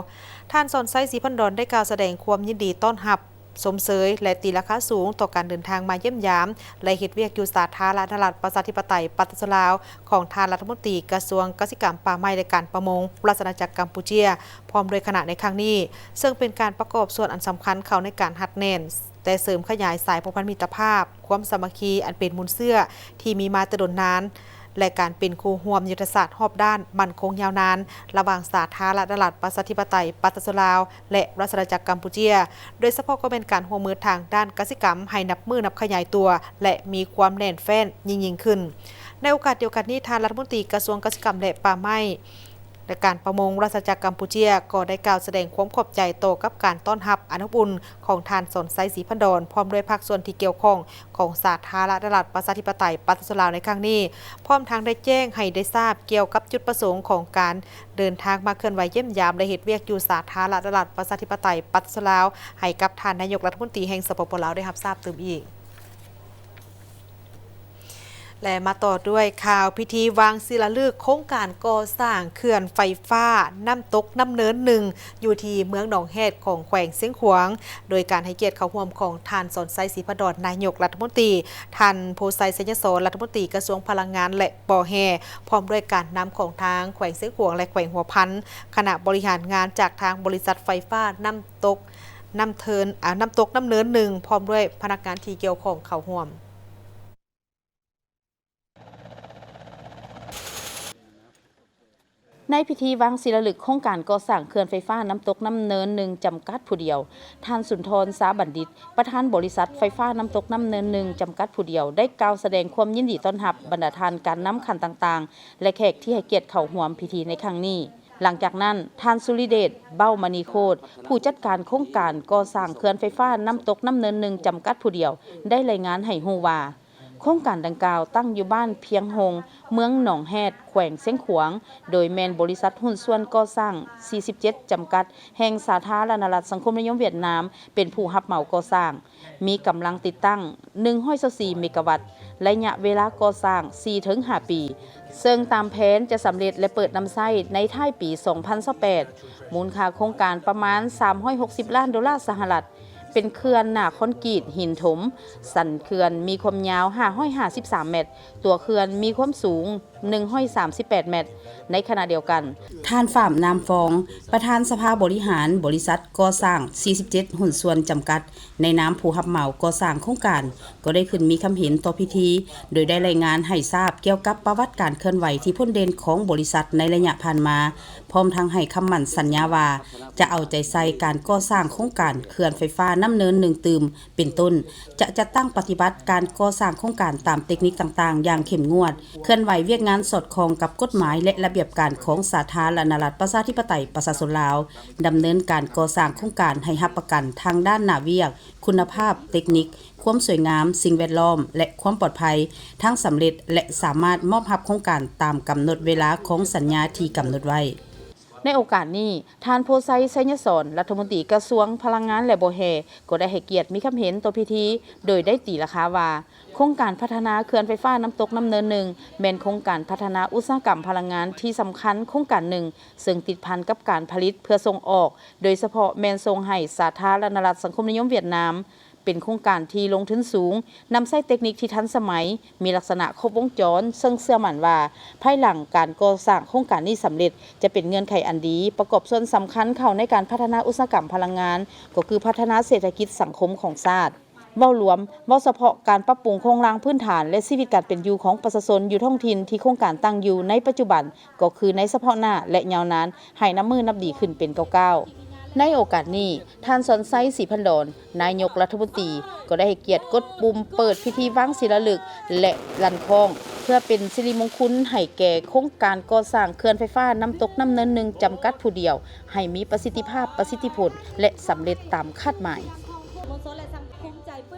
ທ່ານ ສອນໄຊ ສີພັນດອນ ໄດ້ກ່າວສະແດງຄວາມຍິນດີຕ້ອນຮັບ, ຊົມເຊີຍ ແລະ ຕີລາຄາສູງຕໍ່ການເດີນທາງມາຢ້ຽມຢາມ ແລະ ເຮັດວຽກຢູ່ສາທາລະນະລັດ ປະຊາທິປະໄຕ ປະຊາຊົນລາວ ຂອງທ່ານລັດຖະມົນຕີກະຊວງກະສິກຳ, ປ່າໄມ້ ແລະ ການປະມົງ ລາຊະອານາຈັກກຳປູເຈຍ ພ້ອມດ້ວຍຄະນະໃນຄັ້ງນີ້, ເຊິ່ງເປັນການປະກອບສ່ວນອັນສຳຄັນເຂົ້າໃນການຮັດແໜ້ນ ແລະ ເສີມຂະຫຍາຍສາຍພົວພັນມິດຕະພາບ, ຄວາມສາມັກຄີອັນເປັນມູນເຊື້ອທີ່ມີມາແຕ່ດົນນານ ແລະ ການເປັນຄູ່ຮ່ວມຍຸດທະສາດຮອບດ້ານໝັ້ນຄົງຍາວນານ ລະຫວ່າງສາທາລະນະລັດ ປະຊາທິປະໄຕ ປະຊາຊົນລາວ ແລະ ລາຊະອານາຈັກກຳປູເຈຍ, ໂດຍສະເພາະກໍແມ່ນການຮ່ວມມືທາງດ້ານກະສິກຳໃຫ້ນັບມື້ນັບຂະຫຍາຍຕົວ ແລະ ມີຄວາມແໜ້ນແຟ້ນຍິ່ງໆຂຶ້ນ. ໃນໂອກາດດຽວກັນນີ້, ທ່ານລັດຖະມົນຕີກະຊວງກະສິກຳ ແລະ ປ່າໄມ້ ແລະ ການປະມົງ ລາຊະອານາຈັກກຳປູເຈຍ ກໍໄດ້ກ່າວສະແດງຄວາມຂອບໃຈຕໍ່ກັບການຕ້ອນຮັບອັນອົບອຸ່ນຂອງທ່ານ ສອນໄຊ ສີພັນດອນ ພ້ອມດ້ວຍພາກສ່ວນທີ່ກ່ຽວຂ້ອງຂອງສາທາລະນະລັດ ປະຊາທິປະໄຕ ປະຊາຊົນລາວ ໃນຄັ້ງນີ້, ພ້ອມທັງໄດ້ແຈ້ງໃຫ້ໄດ້ຊາບກ່ຽວກັບຈຸດປະສົງຂອງການເດີນທາງມາເຄື່ອນໄຫວຢ້ຽມຢາມ ແລະ ເຮັດວຽກຢູ່ສາທາລະນະລັດ ປະຊາທິປະໄຕ ປະຊາຊົນລາວ ໃຫ້ກັບທ່ານນາຍົກລັດຖະມົນຕີແຫ່ງ ສປປ ລາວ ໄດ້ຮັບຊາບຕື່ມອີກ. ແລະ ມາຕໍ່ດ້ວຍຂ່າວພິທີວາງສີລາລຶກໂຄງການກໍ່ສ້າງເຂື່ອນໄຟຟ້ານ້ຳຕົກນ້ຳເນີນໜຶ່ງ ຢູ່ທີ່ເມືອງໜອງແຮດ ຂອງແຂວງຊຽງຂວາງ, ໂດຍການໃຫ້ກຽດເຂົ້າຮ່ວມຂອງທ່ານ ສອນໄຊ ສີພັນດອນ ນາຍົກລັດຖະມົນຕີ, ທ່ານ ໂພໄຊ ໄຊຍະສອນ ລັດຖະມົນຕີກະຊວງພະລັງງານ ແລະ ບໍ່ແຮ່, ພ້ອມດ້ວຍການນຳຂອງທາງແຂວງຊຽງຂວາງ ແລະ ແຂວງຫົວພັນ, ຄະນະບໍລິຫານງານຈາກທາງບໍລິສັດໄຟຟ້ານ້ຳຕົກ ນ້ຳເທີນ ອາ ນ້ຳຕົກນ້ຳເນີນໜຶ່ງ ພ້ອມດ້ວຍພະນັກງານທີ່ກ່ຽວຂ້ອງເຂົ້າຮ່ວມ. ໃນພິທີວາງສີລາລຶກໂຄງການກໍ່ສ້າງເຂື່ອນໄຟຟ້ານ້ຳຕົກນ້ຳເນີນໜຶ່ງ ຈຳກັດຜູ້ດຽວ, ທ່ານ ສຸນທອນ ຊາບັນດິດ ປະທານບໍລິສັດໄຟຟ້ານ້ຳຕົກນ້ຳເນີນໜຶ່ງ ຈຳກັດຜູ້ດຽວ ໄດ້ກ່າວສະແດງຄວາມຍິນດີຕ້ອນຮັບບັນດາທ່ານການນຳຂັ້ນຕ່າງໆ ແລະ ແຂກທີ່ໃຫ້ກຽດເຂົ້າຮ່ວມພິທີໃນຄັ້ງນີ້. ຫຼັງຈາກນັ້ນ, ທ່ານ ສຸລິເດດ ເບົາມະນີໂຄດ ຜູ້ຈັດການໂຄງການກໍ່ສ້າງເຂື່ອນໄຟຟ້ານ້ຳຕົກນ້ຳເນີນໜຶ່ງ ຈຳກັດຜູ້ດຽວ ໄດ້ລາຍງານໃຫ້ຮູ້ວ່າ ໂຄງການດັ່ງກ່າວຕັ້ງຢູ່ບ້ານພຽງຫົງ, ເມືອງໜອງແຮດ, ແຂວງຊຽງຂວາງ, ໂດຍແມ່ນບໍລິສັດຫຸ້ນສ່ວນກໍ່ສ້າງ ສີ່ສິບເຈັດ ຈຳກັດ ແຫ່ງສາທາລະນະລັດສັງຄົມນິຍົມຫວຽດນາມ ເປັນຜູ້ຮັບເໝົາກໍ່ສ້າງ. ມີກຳລັງຕິດຕັ້ງ ໜຶ່ງຮ້ອຍຊາວສີ່ ເມກາວັດ, ໄລຍະເວລາກໍ່ສ້າງ ສີ່ເຖິງຫ້າປີ, ເຊິ່ງຕາມແຜນຈະສຳເລັດ ແລະ ເປີດນຳໃຊ້ໃນທ້າຍປີ ສອງພັນຊາວແປດ. ມູນຄ່າໂຄງການປະມານ ສາມຮ້ອຍຫົກສິບລ້ານໂດລາສະຫະລັດ, ເປັນເຂື່ອນໜ້າຄອນກຣີດຫີນຖົມ, ສັນເຂື່ອນມີຄວາມຍາວ ຫ້າຮ້ອຍຫ້າສິບສາມແມັດ, ຕົວເຂື່ອນມີຄວາມສູງ ໜຶ່ງຮ້ອຍສາມສິບແປດແມັດ. ໃນຂະນະດຽວກັນ, ທ່ານ ຝາມ ນາມຟອງ ປະທານສະພາບໍລິຫານບໍລິສັດກໍ່ສ້າງ ສີ່ສິບເຈັດ ຫຸ້ນສ່ວນຈຳກັດ ໃນນາມຜູ້ຮັບເໝົາກໍ່ສ້າງໂຄງການ ກໍໄດ້ຂຶ້ນມີຄຳເຫັນຕໍ່ພິທີ, ໂດຍໄດ້ລາຍງານໃຫ້ຊາບກ່ຽວກັບປະຫວັດການເຄື່ອນໄຫວທີ່ພົ້ນເດັ່ນຂອງບໍລິສັດໃນໄລຍະຜ່ານມາ, ພ້ອມທັງໃຫ້ຄຳໝັ້ນສັນຍາວ່າ ຈະເອົາໃຈໃສ່ການກໍ່ສ້າງໂຄງການເຂື່ອນໄຟຟ້ານ້ຳເນີນໜຶ່ງຕື່ມ ເປັນຕົ້ນ, ຈະຈັດຕັ້ງປະຕິບັດການກໍ່ສ້າງໂຄງການຕາມເຕັກນິກຕ່າງໆຢ່າງເຂັ້ມງວດ, ເຄື່ອນໄຫວວຽກງານສອດຄ່ອງກັບກົດໝາຍ ແລະ ລະບຽບການຂອງສາທາລະນະລັດປະຊາທິປະໄຕປະຊາຊົນລາວ, ດຳເນີນການກໍ່ສ້າງໂຄງການໃຫ້ຮັບປະກັນທາງດ້ານໜ້າວຽກ, ຄຸນນະພາບເຕັກນິກ, ຄວາມສວຍງາມ, ສິ່ງແວດລ້ອມ ແລະ ຄວາມປອດໄພ ທັງສຳເລັດ ແລະ ສາມາດມອບຮັບໂຄງການຕາມກຳນົດເວລາຂອງສັນຍາທີ່ກຳນົດໄວ້. ໃນໂອກາດນີ້, ທ່ານ ໂພໄຊ ໄຊຍະສອນ ລັດຖະມົນຕີກະຊວງພະລັງງານ ແລະ ບໍ່ແຮ່ ກໍໄດ້ໃຫ້ກຽດມີຄຳເຫັນຕໍ່ພິທີ, ໂດຍໄດ້ຕີລາຄາວ່າ ໂຄງການພັດທະນາເຂື່ອນໄຟຟ້ານ້ຳຕົກນ້ຳເນີນໜຶ່ງ ແມ່ນໂຄງການພັດທະນາອຸດສາຫະກຳພະລັງງານທີ່ສຳຄັນໂຄງການໜຶ່ງ, ເຊິ່ງຕິດພັນກັບການຜະລິດເພື່ອສົ່ງອອກ, ໂດຍສະເພາະແມ່ນສົ່ງໃຫ້ສາທາລະນະລັດສັງຄົມນິຍົມຫວຽດນາມ. ເປັນໂຄງການທີ່ລົງທຶນສູງ, ນຳໃຊ້ເຕັກນິກທີ່ທັນສະໄໝ, ມີລັກສະນະຄົບວົງຈອນ, ເຊິ່ງເຊື່ອໝັ້ນວ່າ ພາຍຫຼັງການກໍ່ສ້າງໂຄງການນີ້ສຳເລັດ, ຈະເປັນເງື່ອນໄຂອັນດີ ປະກອບສ່ວນສຳຄັນເຂົ້າໃນການພັດທະນາອຸດສາຫະກຳພະລັງງານ, ກໍຄືພັດທະນາເສດຖະກິດສັງຄົມຂອງຊາດ. ເວົ້າລວມ, ເວົ້າສະເພາະການປັບປຸງໂຄງລ່າງພື້ນຖານ ແລະ ຊີວິດການເປັນຢູ່ຂອງປະຊາຊົນຢູ່ທ້ອງຖິ່ນທີ່ໂຄງການຕັ້ງຢູ່ໃນປັດຈຸບັນ, ກໍຄືໃນສະເພາະໜ້າ ແລະ ຍາວນານ ໃຫ້ນັບມື້ນັບດີຂຶ້ນເປັນກ້າວໆ. ໃນໂອກາດນີ້, ທ່ານ ສອນໄຊ ສີພັນດອນ ນາຍົກລັດຖະມົນຕີ ກໍໄດ້ໃຫ້ກຽດກົດປຸ່ມເປີດພິທີວາງສີລາລຶກ ແລະ ລັນຄ້ອງ ເພື່ອເປັນສິລິມົງຄຸນໃຫ້ແກ່ໂຄງການກໍ່ສ້າງເຂື່ອນໄຟຟ້ານ້ຳຕົກນ້ຳເນີນໜຶ່ງ ຈຳກັດຜູ້ດຽວ ໃຫ້ມີປະສິດທິພາບ, ປະສິດທິຜົນ ແລະ ສຳເລັດຕາມຄາດໝາຍ.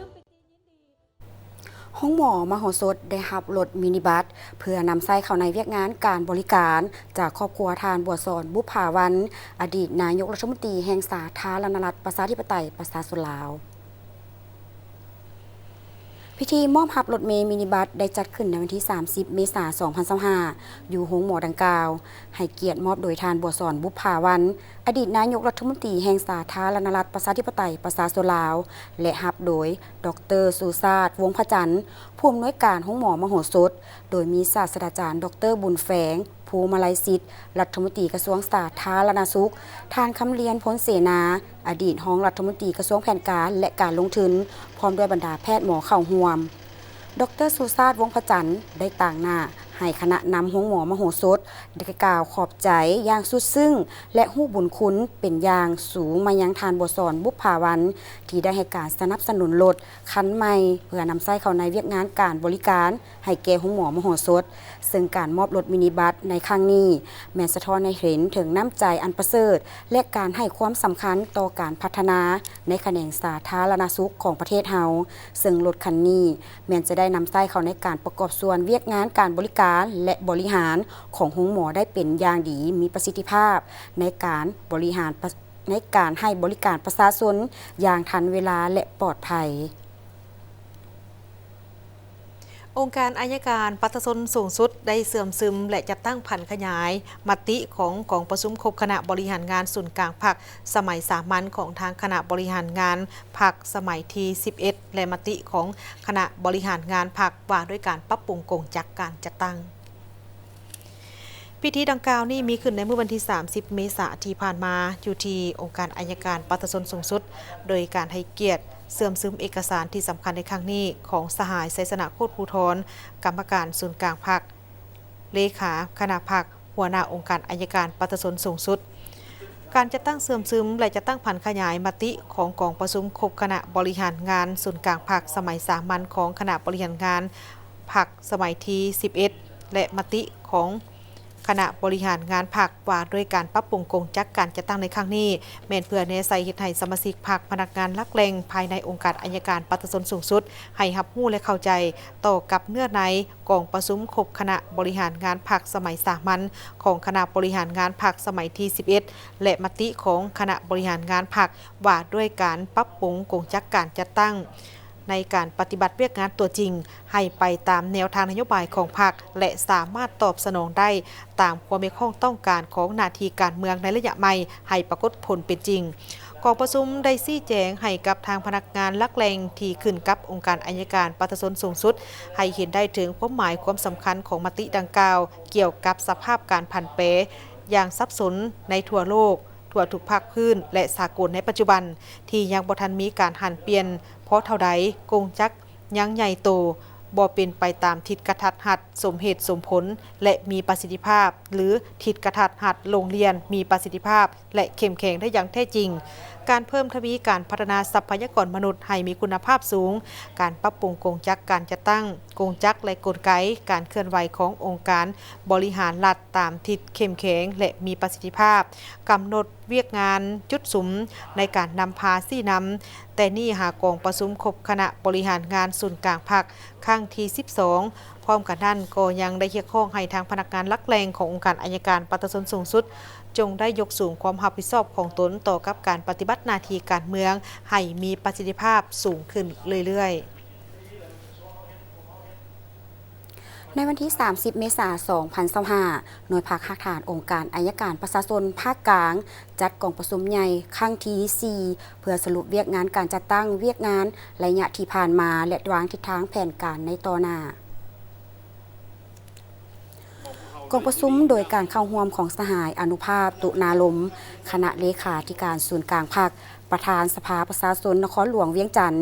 ໂຮ ໂຮງໝໍມະໂຫສົດໄດ້ຮັບລົດມິນິບັສ ເພື່ອນຳໃຊ້ເຂົ້າໃນວຽກງານການບໍລິການ ຈາກຄອບຄົວທ່ານ ບົວສອນ ບຸບຜາວັນ ອະດີດນາຍົກລັດຖະມົນຕີແຫ່ງສາທາລະນະລັດ ປະຊາທິປະໄຕ ປະຊາຊົນລາວ. ພິທີມອບຮັບລົດເມມິນິບັສ ໄດ້ຈັດຂຶ້ນໃນວັນທີ ສາມສິບ ເມສາ ສອງພັນຊາວຫ້າ ຢູ່ໂຮງໝໍດັ່ງກ່າວ, ໃຫ້ກຽດມອບໂດຍທ່ານ ບົວສອນ ບຸບຜາວັນ ອະດີດນາຍົກລັດຖະມົນຕີແຫ່ງສາທາລະນະລັດ ປະຊາທິປະໄຕ ປະຊາຊົນລາວ ແລະ ຮັບໂດຍ ດອກເຕີ ຊູຊາດ ວົງພະຈັນ ຜູ້ອຳນວຍການໂຮງໝໍມະໂຫສົດ, ໂດຍມີສາດສະດາຈານ ດອກເຕີ ບຸນແຝງ ພູມະໄລສິດ ລັດຖະມົນຕີກະຊວງສາທາລະນະສຸກ, ທ່ານ ຄຳລຽນ ພົນເສນາ ອະດີດຮອງລັດຖະມົນຕີກະຊວງແຜນການ ແລະ ການລົງທຶນ, ພ້ອມດ້ວຍບັນດາແພດໝໍເຂົ້າຮ່ວມ. ດອກເຕີ ຊູຊາດ ວົງພະຈັນ ໄດ້ຕາງໜ້າໃຫ້ຄະນະນຳໂຮງໝໍມະໂຫສົດ ໄດ້ກ່າວຂອບໃຈຢ່າງສຸດຊຶ້ງ ແລະ ຮູ້ບຸນຄຸນເປັນຢ່າງສູງມາຍັງທ່ານ ບົວສອນ ບຸບຜາວັນ ທີ່ໄດ້ໃຫ້ການສະໜັບສະໜູນລົດຄັນໃໝ່ ເພື່ອນຳໃຊ້ເຂົ້າໃນວຽກງານການບໍລິການໃຫ້ແກ່ໂຮງໝໍມະໂຫສົດ, ເຊິ່ງການມອບລົດມິນິບັສໃນຄັ້ງນີ້ ແມ່ນສະທ້ອນໃຫ້ເຫັນເຖິງນ້ຳໃຈອັນປະເສີດ ແລະ ການໃຫ້ຄວາມສຳຄັນຕໍ່ການພັດທະນາໃນຂະແໜງສາທາລະນະສຸກຂອງປະເທດເຮົາ, ເຊິ່ງລົດຄັນນີ້ ແມ່ນຈະໄດ້ນຳໃຊ້ເຂົ້າໃນການປະກອບສ່ວນວຽກງານການບໍລິການ ແລະ ບໍລິຫານຂອງໂຮງໝໍໄດ້ເປັນຢ່າງດີ, ມີປະສິດທິພາບໃນການບໍລິຫານປະ ໃນການໃຫ້ບໍລິການປະຊາຊົນຢ່າງທັນເວລາ ແລະ ປອດໄພ. ອົງການໄອຍະການປະຊາຊົນສູງສຸດ ໄດ້ເຊື່ອມຊຶມ ແລະ ຈັດຕັ້ງຜັນຂະຫຍາຍມະຕິຂອງກອງປະຊຸມຄົບຄະນະບໍລິຫານງານສູນກາງພັກສະໄໝສາມັນຂອງທາງຄະນະບໍລິຫານງານພັກສະໄໝທີສິບເອັດ ແລະ ມະຕິຂອງຄະນະບໍລິຫານງານພັກວ່າດ້ວຍການປັບປຸງກົງຈັກການຈັດຕັ້ງ. ພິທີດັ່ງກ່າວນີ້ມີຂຶ້ນໃນມື້ວັນທີ ສາມສິບ ເມສາທີ່ຜ່ານມາ ຢູ່ທີ່ອົງການໄອຍະການປະຊາຊົນສູງສຸດ, ໂດຍການໃຫ້ກຽດເຊື່ອມຊຶມເອກະສານທີ່ສຳຄັນໃນຄັ້ງນີ້ຂອງສະຫາຍ ໄຊຊະນະ ໂຄດພູທອນ ກຳມະການສູນກາງພັກ, ເລຂາຄະນະພັກ, ຫົວໜ້າອົງການໄອຍະການປະຊາຊົນສູງສຸດ. ການຈັດຕັ້ງເຊື່ອມຊຶມ ແລະ ຈັດຕັ້ງຜັນຂະຫຍາຍມະຕິຂອງກອງປະຊຸມຄົບຄະນະບໍລິຫານງານສູນກາງພັກສະໄໝສາມັນຂອງຄະນະບໍລິຫານງານພັກສະໄໝທີສິບເອັດ ແລະ ມະຕິຂອງ ຄະນະບໍລິຫານງານພັກວ່າດ້ວຍການປັບປຸງກົງຈັກການຈັດຕັ້ງໃນຄັ້ງນີ້ ແມ່ນເພື່ອແນໃສ່ເຮັດໃຫ້ສະມາຊິກພັກ, ພະນັກງານຫຼັກແຫຼ່ງພາຍໃນອົງການໄອຍະການປະຊາຊົນສູງສຸດ ໃຫ້ຮັບຮູ້ ແລະ ເຂົ້າໃຈຕໍ່ກັບເນື້ອໃນກອງປະຊຸມຄົບຄະນະບໍລິຫານງານພັກສະໄໝສາມັນຂອງຄະນະບໍລິຫານງານພັກສະໄໝທີສິບເອັດ ແລະ ມະຕິຂອງຄະນະບໍລິຫານງານພັກວ່າດ້ວຍການປັບປຸງກົງຈັກການຈັດຕັ້ງ ໃນການປະຕິບັດວຽກງານຕົວຈິງ ໃຫ້ໄປຕາມແນວທາງນະໂຍບາຍຂອງພັກ ແລະ ສາມາດຕອບສະໜອງໄດ້ຕາມຄວາມຮຽກຮ້ອງຕ້ອງການຂອງໜ້າທີ່ການເມືອງໃນໄລຍະໃໝ່ໃຫ້ປາກົດຜົນເປັນຈິງ. ກອງປະຊຸມໄດ້ຊີ້ແຈງໃຫ້ກັບທາງພະນັກງານຫຼັກແຫຼ່ງທີ່ຂຶ້ນກັບອົງການໄອຍະການປະຊາຊົນສູງສຸດ ໃຫ້ເຫັນໄດ້ເຖິງຄວາມໝາຍຄວາມສຳຄັນຂອງມະຕິດັ່ງກ່າວ ກ່ຽວກັບສະພາບການຜັນແປຢ່າງສັບສົນໃນທົ່ວໂລກ, ທົ່ວທຸກພາກພື້ນ ແລະ ສາກົນໃນປັດຈຸບັນ ທີ່ຍັງບໍ່ທັນມີການຫັນປ່ຽນພໍເທົ່າໃດ, ກົງຈັກຍັງໃຫຍ່ໂຕ, ບໍ່ເປັນໄປຕາມທິດກະທັດຮັດ, ສົມເຫດສົມຜົນ ແລະ ມີປະສິດທິພາບ ຫຼື ທິດກະທັດຮັດ, ໂລງລຽນມີປະສິດທິພາບ ແລະ ເຂັ້ມແຂງໄດ້ຢ່າງແທ້ຈິງ, ການເພີ່ມທະວີການພັດທະນາຊັບພະຍາກອນມະນຸດໃຫ້ມີຄຸນນະພາບສູງ, ການປັບປຸງກົງຈັກການຈັດຕັ້ງ, ກົງຈັກ ແລະ ກົນໄກການເຄື່ອນໄຫວຂອງອົງການບໍລິຫານລັດຕາມທິດເຂັ້ມແຂງ ແລະ ມີປະສິດທິພາບ, ກຳນົດ ວຽກງານຈຸດສຸມໃນການນຳພາຊີ້ນຳ ແຕ່ນີ້ຫາກອງປະຊຸມຄົບຄະນະບໍລິຫານງານສູນກາງພັກຄັ້ງທີສິບສອງ. ພ້ອມກັນນັ້ນກໍຍັງໄດ້ຮຽກຮ້ອງໃຫ້ທາງພະນັກງານຫຼັກແຫຼ່ງຂອງອົງການໄອຍະການປະຊາຊົນສູງສຸດ ຈົ່ງໄດ້ຍົກສູງຄວາມຮັບຜິດຊອບຂອງຕົນຕໍ່ກັບການປະຕິບັດໜ້າທີ່ການເມືອງໃຫ້ມີປະສິດທິພາບສູງຂຶ້ນເລື້ອຍໆ. ໃນວັນທີສາມສິບ ເມສາ ສອງພັນຊາວຫ້າ ໜ່ວຍພັກຮາກຖານອົງການໄອຍະການປະຊາຊົນພາກກາງ ຈັດກອງປະຊຸມໃຫຍ່ຄັ້ງທີສີ່ ເພື່ອສະຫຼຸບວຽກງານການຈັດຕັ້ງວຽກງານໄລຍະທີ່ຜ່ານມາ ແລະ ວາງທິດທາງແຜນການໃນຕໍ່ໜ້າ. ກອງປະຊຸມໂດຍການເຂົ້າຮ່ວມຂອງສະຫາຍ ອະນຸພາບ ຕຸນາລົມ ຄະນະເລຂາທິການສູນກາງພັກ, ປະທານສະພາປະຊາຊົນນະຄອນຫຼວງວຽງຈັນ,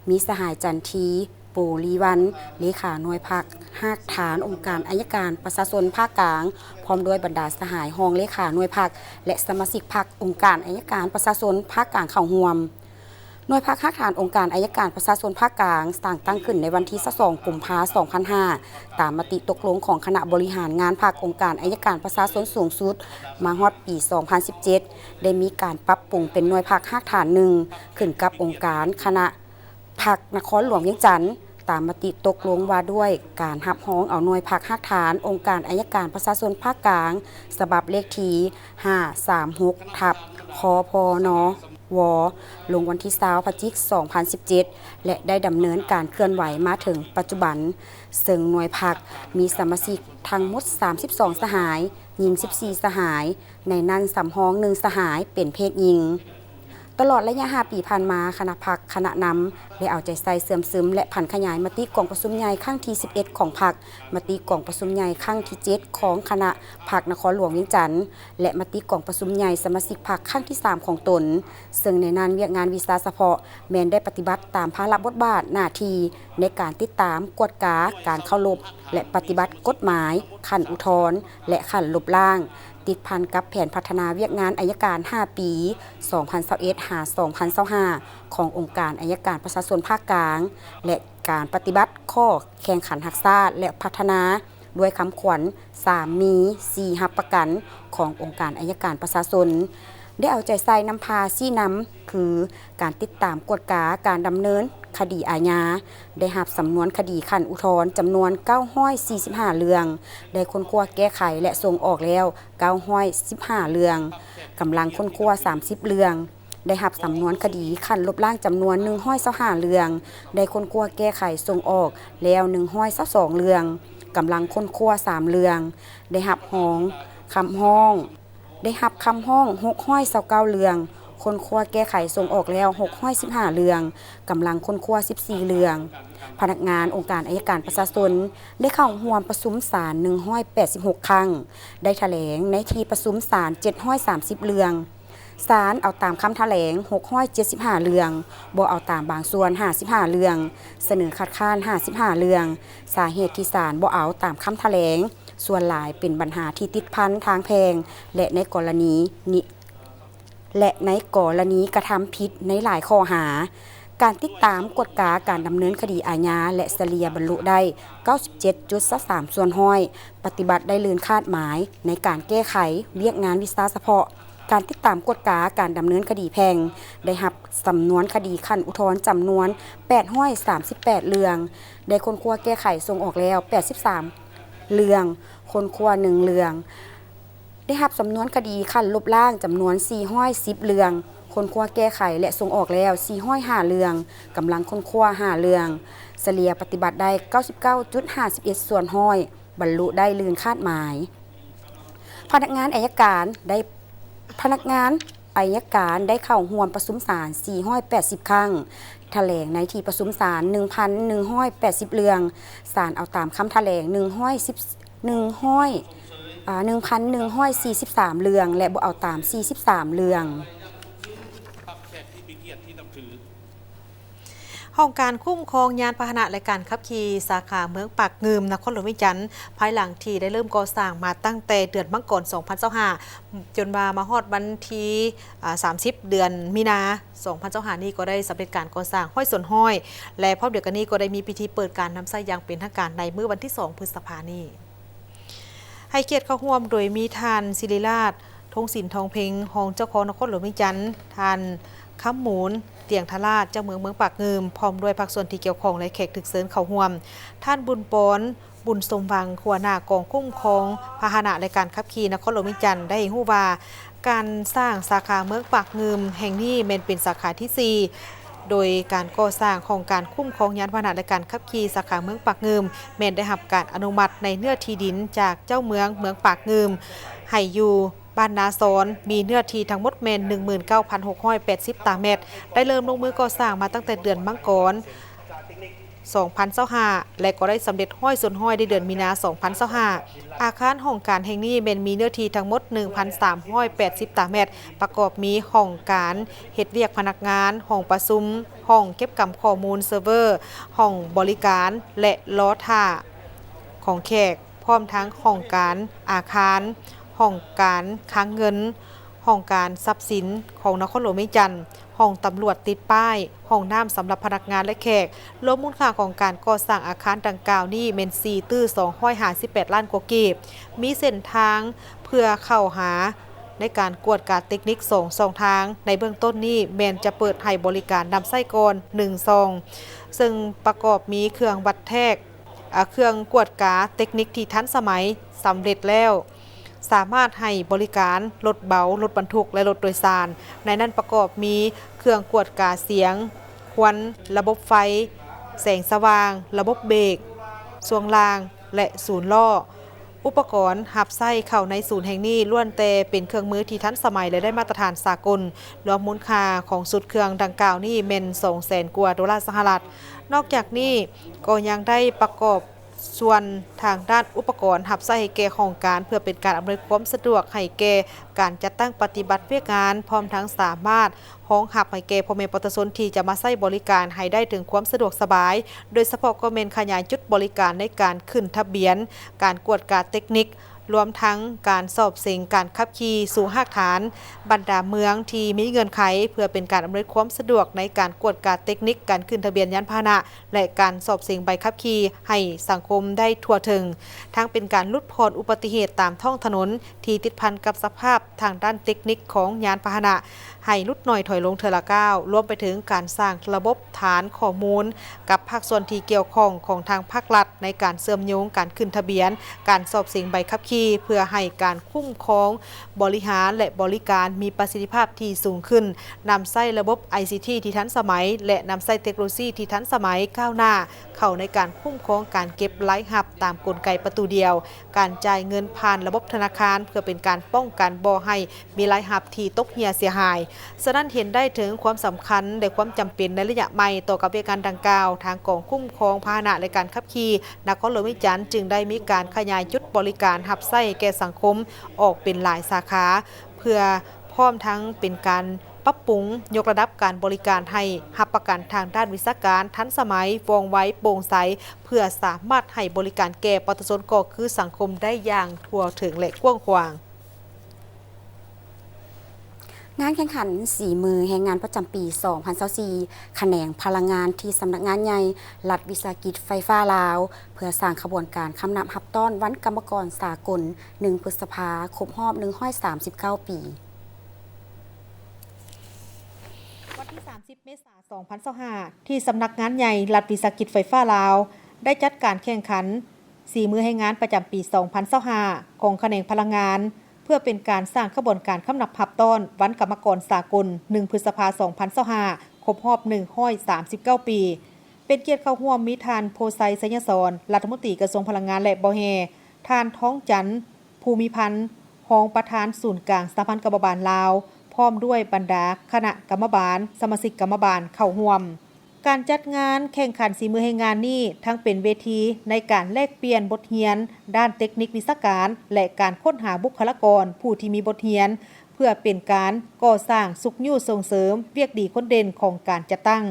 ມີສະຫາຍ ຈັນທີ ໂປລີວັນ ເລຂາໜ່ວຍພັກຮາກຖານອົງການໄອຍະການປະຊາຊົນພາກກາງ, ພ້ອມດ້ວຍບັນດາສະຫາຍຮອງເລຂາໜ່ວຍພັກ ແລະ ສະມາຊິກພັກອົງການໄອຍະການປະຊາຊົນພາກກາງເຂົ້າຮ່ວມ. ໜ່ວຍພັກຮາກຖານອົງການໄອຍະການປະຊາຊົນພາກກາງ ສ້າງຕັ້ງຂຶ້ນໃນວັນທີຊາວສອງ ກຸມພາ ສອງພັນຫ້າ ຕາມມະຕິຕົກລົງຂອງຄະນະບໍລິຫານງານພັກອົງການໄອຍະການປະຊາຊົນສູງສຸດ ມາຮອດປີສອງພັນສິບເຈັດ ໄດ້ມີການປັບປຸງເປັນໜ່ວຍພັກຮາກຖານໜຶ່ງ ຂຶ້ນກັບອົງການຄະນະ ພັກນະຄອນຫຼວງວຽງຈັນ, ຕາມມະຕິຕົກລົງວ່າດ້ວຍການຮັບຮອງເອົາໜ່ວຍພັກຮາກຖານອົງການໄອຍະການປະຊາຊົນພາກກາງ ສະບັບເລກທີຫ້າສາມຫົກ ທັບ ຄພນວ ລົງວັນທີຊາວ ພະຈິກ ສອງພັນສິບເຈັດ ແລະ ໄດ້ດຳເນີນການເຄື່ອນໄຫວມາເຖິງປັດຈຸບັນ, ເຊິ່ງໜ່ວຍພັກມີສະມາຊິກທັງໝົດສາມສິບສອງສະຫາຍ, ຍິງສິບສີ່ສະຫາຍ, ໃນນັ້ນສຳຮອງໜຶ່ງສະຫາຍເປັນເພດຍິງ. ຕະຫຼອດໄລຍະຫ້າປີຜ່ານມາ, ຄະນະພັກ, ຄະນະນຳ ໄດ້ເອົາໃຈໃສ່ເຊື່ອມຊຶມ ແລະ ຜັນຂະຫຍາຍມະຕິກອງປະຊຸມໃຫຍ່ຄັ້ງທີສິບເອັດຂອງພັກ, ມະຕິກອງປະຊຸມໃຫຍ່ຄັ້ງທີເຈັດຂອງຄະນະພັກນະຄອນຫຼວງວຽງຈັນ ແລະ ມະຕິກອງປະຊຸມໃຫຍ່ສະມາຊິກພັກຄັ້ງທີສາມຂອງຕົນ, ເຊິ່ງໃນນັ້ນວຽກງານວິຊາສະເພາະແມ່ນໄດ້ປະຕິບັດຕາມພາລະບົດບາດໜ້າທີ່ໃນການຕິດຕາມ, ກວດກາ, ການເຄົາລົບ ແລະ ປະຕິບັດກົດໝາຍຂັ້ນອຸທອນ ແລະ ຂັ້ນລົບລ້າງ ຕິດພັນກັບແຜນພັດທະນາວຽກງານໄອຍະການຫ້າປີ ສອງພັນຊາວເອັດ ຫາ ສອງພັນຊາວຫ້າ ຂອງອົງການໄອຍະການປະຊາຊົນພາກກາງ ແລະ ການປະຕິບັດຂໍ້ແຂ່ງຂັນຮັກຊາດ ແລະ ພັດທະນາດ້ວຍຄຳຂວັນ ສາມມີ ສີ່ຮັບປະກັນ ຂອງອົງການໄອຍະການປະຊາຊົນ ໄດ້ເອົາໃຈໃສ່ນຳພາຊີ້ນຳ ຄື ການຕິດຕາມກວດກາການດຳເນີນຄະດີອາຍາ, ໄດ້ຮັບສຳນວນຄະດີຂັ້ນອຸທອນຈຳນວນເກົ້າຮ້ອຍສີ່ສິບຫ້າເລື່ອງ, ໄດ້ຄົ້ນຄວ້າແກ້ໄຂ ແລະ ສົ່ງອອກແລ້ວເກົ້າຮ້ອຍສິບຫ້າເລື່ອງ, ກຳລັງຄົ້ນຄວ້າສາມສິບເລື່ອງ, ໄດ້ຮັບສຳນວນຄະດີຂັ້ນລົບລ້າງຈຳນວນໜຶ່ງຮ້ອຍຊາວຫ້າເລື່ອງ, ໄດ້ຄົ້ນຄວ້າແກ້ໄຂສົ່ງອອກແລ້ວໜຶ່ງຮ້ອຍຊາວສອງເລື່ອງ, ກຳລັງຄົ້ນຄວ້າສາມເລື່ອງ, ໄດ້ຮັບຮອງຄຳຮ້ອງ ໄດ້ຮັບຄຳຮ້ອງຫົກຮ້ອຍຊາວເກົ້າເລື່ອງ, ຄົ້ນຄວ້າແກ້ໄຂສົ່ງອອກແລ້ວຫົກຮ້ອຍສິບຫ້າເລື່ອງ, ກຳລັງຄົ້ນຄວ້າສິບສີ່ເລື່ອງ. ພະນັກງານອົງການໄອຍະການປະຊາຊົນໄດ້ເຂົ້າຮ່ວມປະຊຸມສານໜຶ່ງຮ້ອຍແປດສິບຫົກຄັ້ງ, ໄດ້ຖະແຫຼງໃນທີ່ປະຊຸມສານເຈັດຮ້ອຍສາມສິບເລື່ອງ, ສານເອົາຕາມຄຳຖະແຫຼງຫົກຮ້ອຍເຈັດສິບຫ້າເລື່ອງ, ບໍ່ເອົາຕາມບາງສ່ວນຫ້າສິບຫ້າເລື່ອງ, ສະເໜີຄັດຄ້ານຫ້າສິບຫ້າເລື່ອງ. ສາເຫດທີ່ສານບໍ່ເອົາຕາມຄຳຖະແຫຼງ ສ່ວນຫຼາຍເປັນບັນຫາທີ່ຕິດພັນທາງແພ່ງ ແລະ ໃນກໍລະນີນີ້ ແລະ ໃນກໍລະນີກະທຳຜິດໃນຫຼາຍຂໍ້ຫາ. ການຕິດຕາມກວດກາການດຳເນີນຄະດີອາຍາ ແລະ ສະເລ່ຍບັນລຸໄດ້ເກົ້າສິບເຈັດຈຸດຊາວສາມສ່ວນຮ້ອຍ, ປະຕິບັດໄດ້ລື່ນຄາດໝາຍໃນການແກ້ໄຂວຽກງານວິຊາສະເພາະ. ການຕິດຕາມກວດກາການດຳເນີນຄະດີແພ່ງ ໄດ້ຮັບສຳນວນຄະດີຂັ້ນອຸທອນຈຳນວນແປດຮ້ອຍສາມສິບແປດເລື່ອງ, ໄດ້ຄົ້ນຄວ້າແກ້ໄຂສົ່ງອອກແລ້ວແປດສິບສາມເລື່ອງ, ຄົ້ນຄວ້າໜຶ່ງເລື່ອງ. ໄດ້ຮັບສຳນວນຄະດີຂັ້ນລົບລ້າງຈຳນວນສີ່ຮ້ອຍສິບເລື່ອງ, ຄົ້ນຄວ້າແກ້ໄຂ ແລະ ສົ່ງອອກແລ້ວສີ່ຮ້ອຍຫ້າເລື່ອງ, ກຳລັງຄົ້ນຄວ້າຫ້າເລື່ອງ, ສະເລ່ຍປະຕິບັດໄດ້ເກົ້າສິບເກົ້າຈຸດຫ້າສິບເອັດສ່ວນຮ້ອຍ, ບັນລຸໄດ້ລື່ນຄາດໝາຍ. ພະນັກງານໄອຍະການໄດ້, ພະນັກງານໄອຍະການໄດ້ເຂົ້າຮ່ວມປະຊຸມສານສີ່ຮ້ອຍແປດສິບຄັ້ງ, ຖະແຫຼງໃນທີ່ປະຊຸມສານໜຶ່ງພັນໜຶ່ງຮ້ອຍແປດສິບເລື່ອງ, ສານເອົາຕາມຄຳຖະແຫຼງໜຶ່ງຮ້ອຍສິບ ໜຶ່ງຮ້ອຍ ອາ ໜຶ່ງພັນໜຶ່ງຮ້ອຍສີ່ສິບສາມເລື່ອງ ແລະ ບໍ່ເອົາຕາມສີ່ສິບສາມເລື່ອງ. ຫ້ອງການຄຸ້ມຄອງຍານພາຫະນະ ແລະ ການຂັບຂີ່ ສາຂາເມືອງປາກງື່ມ ນະຄອນຫຼວງວຽງຈັນ ພາຍຫຼັງທີ່ໄດ້ເລີ່ມກໍ່ສ້າງມາຕັ້ງແຕ່ເດືອນມັງກອນ ສອງພັນຊາວຫ້າ ຈົນວ່າມາຮອດວັນທີ ອາ ສາມສິບ ເດືອນມີນາ ສອງພັນຊາວຫ້ານີ້ ກໍໄດ້ສຳເລັດການກໍ່ສ້າງຮ້ອຍສ່ວນຮ້ອຍ ແລະ ພ້ອມດຽວກັນນີ້ກໍໄດ້ມີພິທີເປີດການນຳໃຊ້ຢ່າງເປັນທາງການໃນມື້ວັນທີສອງ ພຶດສະພານີ້. ໃຫ້ກຽດເຂົ້າຮ່ວມໂດຍມີທ່ານ ສິລິລາດ ທົງສິນທອງເພັງ ຮອງເຈົ້າຄອງນະຄອນຫຼວງວຽງຈັນ, ທ່ານ ຄຳມູນ ຕຽງທະລາດ ເຈົ້າເມືອງເມືອງປາກງື່ມ ພ້ອມດ້ວຍພາກສ່ວນທີ່ກ່ຽວຂ້ອງ ແລະ ແຂກຖືກເຊີນເຂົ້າຮ່ວມ, ທ່ານ ບຸນປອນ ບຸນສົມຫວັງ ຫົວໜ້າກອງຄຸ້ມຄອງພາຫະນະ ແລະ ການຂັບຂີ່ນະຄອນຫຼວງວຽງຈັນ ໄດ້ໃຫ້ຮູ້ວ່າ ການສ້າງສາຂາເມືອງປາກງື່ມແຫ່ງນີ້ແມ່ນເປັນສາຂາທີສີ່ ໂດຍການກໍ່ສ້າງຫ້ອງການຄຸ້ມຄອງຍານພາຫະນະ ແລະ ການຂັບຂີ່ສາຂາເມືອງປາກງື່ມ ແມ່ນໄດ້ຮັບການອະນຸມັດໃນເນື້ອທີ່ດິນຈາກເຈົ້າເມືອງເມືອງປາກງື່ມ ໃຫ້ຢູ່ບ້ານນາຊອນ ມີເນື້ອທີ່ທັງໝົດແມ່ນໜຶ່ງໝື່ນເກົ້າພັນຫົກຮ້ອຍແປດສິບຕາແມັດ, ໄດ້ເລີ່ມລົງມືກໍ່ສ້າງມາຕັ້ງແຕ່ເດືອນມັງກອນ ສອງພັນຊາວຫ້າ ແລະ ກໍໄດ້ສຳເລັດຮ້ອຍສ່ວນຮ້ອຍໃນເດືອນມີນາ ສອງພັນຊາວຫ້າ. ອາຄານຫ້ອງການແຫ່ງນີ້ແມ່ນມີເນື້ອທີ່ທັງໝົດໜຶ່ງພັນສາມຮ້ອຍແປດສິບຕາແມັດ, ປະກອບມີຫ້ອງການເຮັດວຽກພະນັກງານ, ຫ້ອງປະຊຸມ, ຫ້ອງເກັບກຳຂໍ້ມູນເຊີເວີ, ຫ້ອງບໍລິການ ແລະ ລໍຖ້າຂອງແຂກ, ພ້ອມທັງຫ້ອງການອາຄານ, ຫ້ອງການຄັງເງິນ, ຫ້ອງການຊັບສິນຂອງນະຄອນຫຼວງວຽງຈັນ, ຫ້ອງຕຳຫຼວດຕິດປ້າຍ, ຫ້ອງນ້ຳສຳລັບພະນັກງານ ແລະ ແຂກ. ລວມມູນຄ່າຂອງການກໍ່ສ້າງອາຄານດັ່ງກ່າວນີ້ແມ່ນສີ່ຕື້ສອງຮ້ອຍຫ້າສິບແປດລ້ານກວ່າກີບ. ມີເສັ້ນທາງເພື່ອເຂົ້າຫາ ໃນການກວດກາເຕັກນິກສອງຊ່ອງທາງ. ໃນເບື້ອງຕົ້ນນີ້ແມ່ນຈະເປີດໃຫ້ບໍລິການນຳໃຊ້ກ່ອນໜຶ່ງຊ່ອງ, ເຊິ່ງປະກອບມີເຄື່ອງວັດແທກ, ອາ, ເຄື່ອງກວດກາເຕັກນິກທີ່ທັນສະໄໝສຳເລັດແລ້ວ, ສາມາດໃຫ້ບໍລິການລົດເບົາ, ລົດບັນທຸກ ແລະ ລົດໂດຍສານ. ໃນນັ້ນປະກອບມີເຄື່ອງກວດກາສຽງ, ຄວັນ, ລະບົບໄຟ, ແສງສະຫວ່າງ, ລະບົບເບກ, ຊ່ວງລ່າງ ແລະ ສູນລໍ້. ອຸປະກອນຮັບໃຊ້ເຂົ້າໃນສູນແຫ່ງນີ້ລ້ວນແຕ່ເປັນເຄື່ອງມືທີ່ທັນສະໄໝ ແລະ ໄດ້ມາດຕະຖານສາກົນ. ລວມມູນຄ່າຂອງຊຸດເຄື່ອງດັ່ງກ່າວນີ້ແມ່ນສອງແສນກວ່າໂດລາສະຫະລັດ. ນອກຈາກນີ້ກໍຍັງໄດ້ປະກອບສ່ວນທາງດ້ານອຸປະກອນຮັບໃຊ້ໃຫ້ແກ່ຫ້ອງການ ເພື່ອເປັນການອຳນວຍຄວາມສະດວກໃຫ້ແກ່ການຈັດຕັ້ງປະຕິບັດວຽກງານ, ພ້ອມທັງສາມາດ ຮອງຮັບໃຫ້ແກ່ພໍ່ແມ່ປະຊາຊົນທີ່ຈະມາໃຊ້ບໍລິການໃຫ້ໄດ້ເຖິງຄວາມສະດວກສະບາຍ, ໂດຍສະເພາະກໍແມ່ນຂະຫຍາຍຈຸດບໍລິການໃນການຂຶ້ນທະບຽນ, ການກວດກາເຕັກນິກ, ລວມທັງການສອບເສັງການຂັບຂີ່ສູ່ຮາກຖານບັນດາເມືອງທີ່ມີເງື່ອນໄຂ, ເພື່ອເປັນການອຳນວຍຄວາມສະດວກໃນການກວດກາເຕັກນິກການຂຶ້ນທະບຽນຍານພາຫະນະ ແລະ ການສອບເສັງໃບຂັບຂີ່ໃຫ້ສັງຄົມໄດ້ທົ່ວເຖິງ, ທັງເປັນການຫຼຸດຜ່ອນອຸບັດຕິເຫດຕາມທ້ອງຖະໜົນທີ່ຕິດພັນກັບສະພາບ ທາງດ້ານເຕັກນິກຂອງຍານພາຫະນະໃຫ້ຫຼຸດໜ້ອຍຖອຍລົງເທື່ອລະກ້າວ, ລວມໄປເຖິງການສ້າງລະບົບຖານຂໍ້ມູນກັບພາກສ່ວນທີ່ກ່ຽວຂ້ອງຂອງທາງພາກລັດ ໃນການເຊື່ອມໂຍງການຂຶ້ນທະບຽນ, ການສອບເສັງໃບຂັບຂີ່, ເພື່ອໃຫ້ການຄຸ້ມຄອງ, ບໍລິຫານ ແລະ ບໍລິການມີປະສິດທິພາບທີ່ສູງຂຶ້ນ, ນຳໃຊ້ລະບົບໄອຊີທີທີ່ທັນສະໄໝ ແລະ ນຳໃຊ້ເຕັກໂນໂລຊີທີ່ທັນສະໄໝກ້າວໜ້າເຂົ້າໃນການຄຸ້ມຄອງການເກັບລາຍຮັບຕາມກົນໄກປະຕູດຽວ, ການຈ່າຍເງິນຜ່ານລະບົບທະນາຄານ ເພື່ອເປັນການປ້ອງກັນບໍ່ໃຫ້ ມີລາຍຮັບທີ່ຕົກເຮ່ຍເສຍຫາຍ. ສະນັ້ນເຫັນໄດ້ເຖິງຄວາມສຳຄັນ ແລະ ຄວາມຈຳເປັນໃນໄລຍະໃໝ່ຕໍ່ກັບວຽກງານດັ່ງກ່າວ, ທາງກອງຄຸ້ມຄອງພາຫະນະ ແລະ ການຂັບຂີ່ນະຄອນຫຼວງວຽງຈັນ ຈຶ່ງໄດ້ມີການຂະຫຍາຍຈຸດບໍລິການຮັບໃຊ້ແກ່ສັງຄົມອອກເປັນຫຼາຍສາຂາ, ເພື່ອພ້ອມທັງເປັນການປັບປຸງຍົກລະດັບການບໍລິການໃຫ້ຮັບປະກັນທາງດ້ານວິຊາການທັນສະໄໝ, ວ່ອງໄວ, ໂປ່ງໃສ, ເພື່ອສາມາດໃຫ້ບໍລິການແກ່ປະຊາຊົນ ກໍຄືສັງຄົມໄດ້ຢ່າງທົ່ວເຖິງ ແລະ ກວ້າງຂວາງ. ງານແຂ່ງຂັນສີມືແຮງງານປະຈຳປີສອງພັນຊາວສີ່ ຂະແໜງພະລັງງານ ທີ່ສຳນັກງານໃຫຍ່ລັດວິສາຫະກິດໄຟຟ້າລາວ ເພື່ອສ້າງຂະບວນການຄຳນັບຮັບຕ້ອນວັນກຳມະກອນສາກົນ ໜຶ່ງ ພຶດສະພາ ຄົບຮອບໜຶ່ງຮ້ອຍສາມສິບເກົ້າປີ. ວັນທີສາມສິບ ເມສາ ສອງພັນຊາວຫ້າ ທີ່ສຳນັກງານໃຫຍ່ລັດວິສາຫະກິດໄຟຟ້າລາວ ໄດ້ຈັດການແຂ່ງຂັນສີມືແຮງງານປະຈຳປີສອງພັນຊາວຫ້າ ຂອງຂະແໜງພະລັງງານ ເພື່ອເປັນການສ້າງຂະບວນການຄຳນັບຮັບຕ້ອນວັນກຳມະກອນສາກົນ ໜຶ່ງ ພຶດສະພາ ສອງພັນຊາວຫ້າ ຄົບຮອບໜຶ່ງຮ້ອຍສາມສິບເກົ້າປີ. ເປັນກຽດເຂົ້າຮ່ວມມີທ່ານ ໂພໄຊ ໄຊຍະສອນ ລັດຖະມົນຕີກະຊວງພະລັງງານ ແລະ ບໍ່ແຮ່, ທ່ານ ທອງຈັນ ພູມີພັນ ຮອງປະທານສູນກາງສະຫະພັນກຳມະບານລາວ ພ້ອມດ້ວຍບັນດາຄະນະກຳມະບານ, ສະມາຊິກກຳມະບານເຂົ້າຮ່ວມ. ການຈັດງານແຂ່ງຂັນສີມືແຮງງານນີ້ ທັງເປັນເວທີໃນການແລກປ່ຽນບົດຮຽນດ້ານເຕັກນິກວິຊາການ ແລະ ການຄົ້ນຫາບຸກຄະລາກອນຜູ້ທີ່ມີບົດຮຽນ ເພື່ອເປັນການກໍ່ສ້າງຊຸກຍູ້ສົ່ງເສີມວຽກດີຄົນເດັ່ນຂອງການຈັດຕັ້ງ.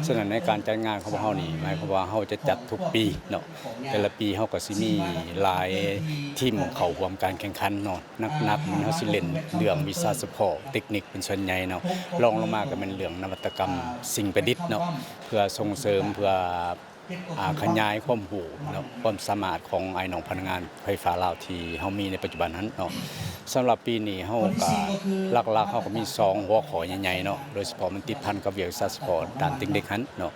ສະນັ້ນໃນການຈັດງານຂອງພວກເຮົານີ້ ໝາຍຄວາມວ່າເຮົາຈະຈັດທຸກປີເນາະ, ແຕ່ລະປີເຮົາກໍຊິມີຫຼາຍທີມເຂົ້າຮ່ວມການແຂ່ງຂັນເນາະ, ໜັກໆ ເຮົາຊິເນັ້ນເລື່ອງວິຊາສະເພາະເຕັກນິກເປັນສ່ວນໃຫຍ່ເນາະ, ລອງລົງມາກໍແມ່ນເລື່ອງນະວັດຕະກຳສິ່ງປະດິດເນາະ ເພື່ອສົ່ງເສີມ ເພື່ອ ອາ ຂະຫຍາຍຄວາມຮູ້ເນາະ, ຄວາມສາມາດຂອງອ້າຍນ້ອງພະນັກງານໄຟຟ້າລາວທີ່ເຮົາມີໃນປັດຈຸບັນຫັ້ນເນາະ. ສຳລັບປີນີ້ເຮົາກະ ຫຼັກໆ ເຮົາກໍມີສອງຫົວຂໍ້ໃຫຍ່ໆເນາະ, ໂດຍສະເພາະມັນຕິດພັນກັບວຽກວິຊາສະເພາະດ້ານເຕັກນິກຫັ້ນເນາະ.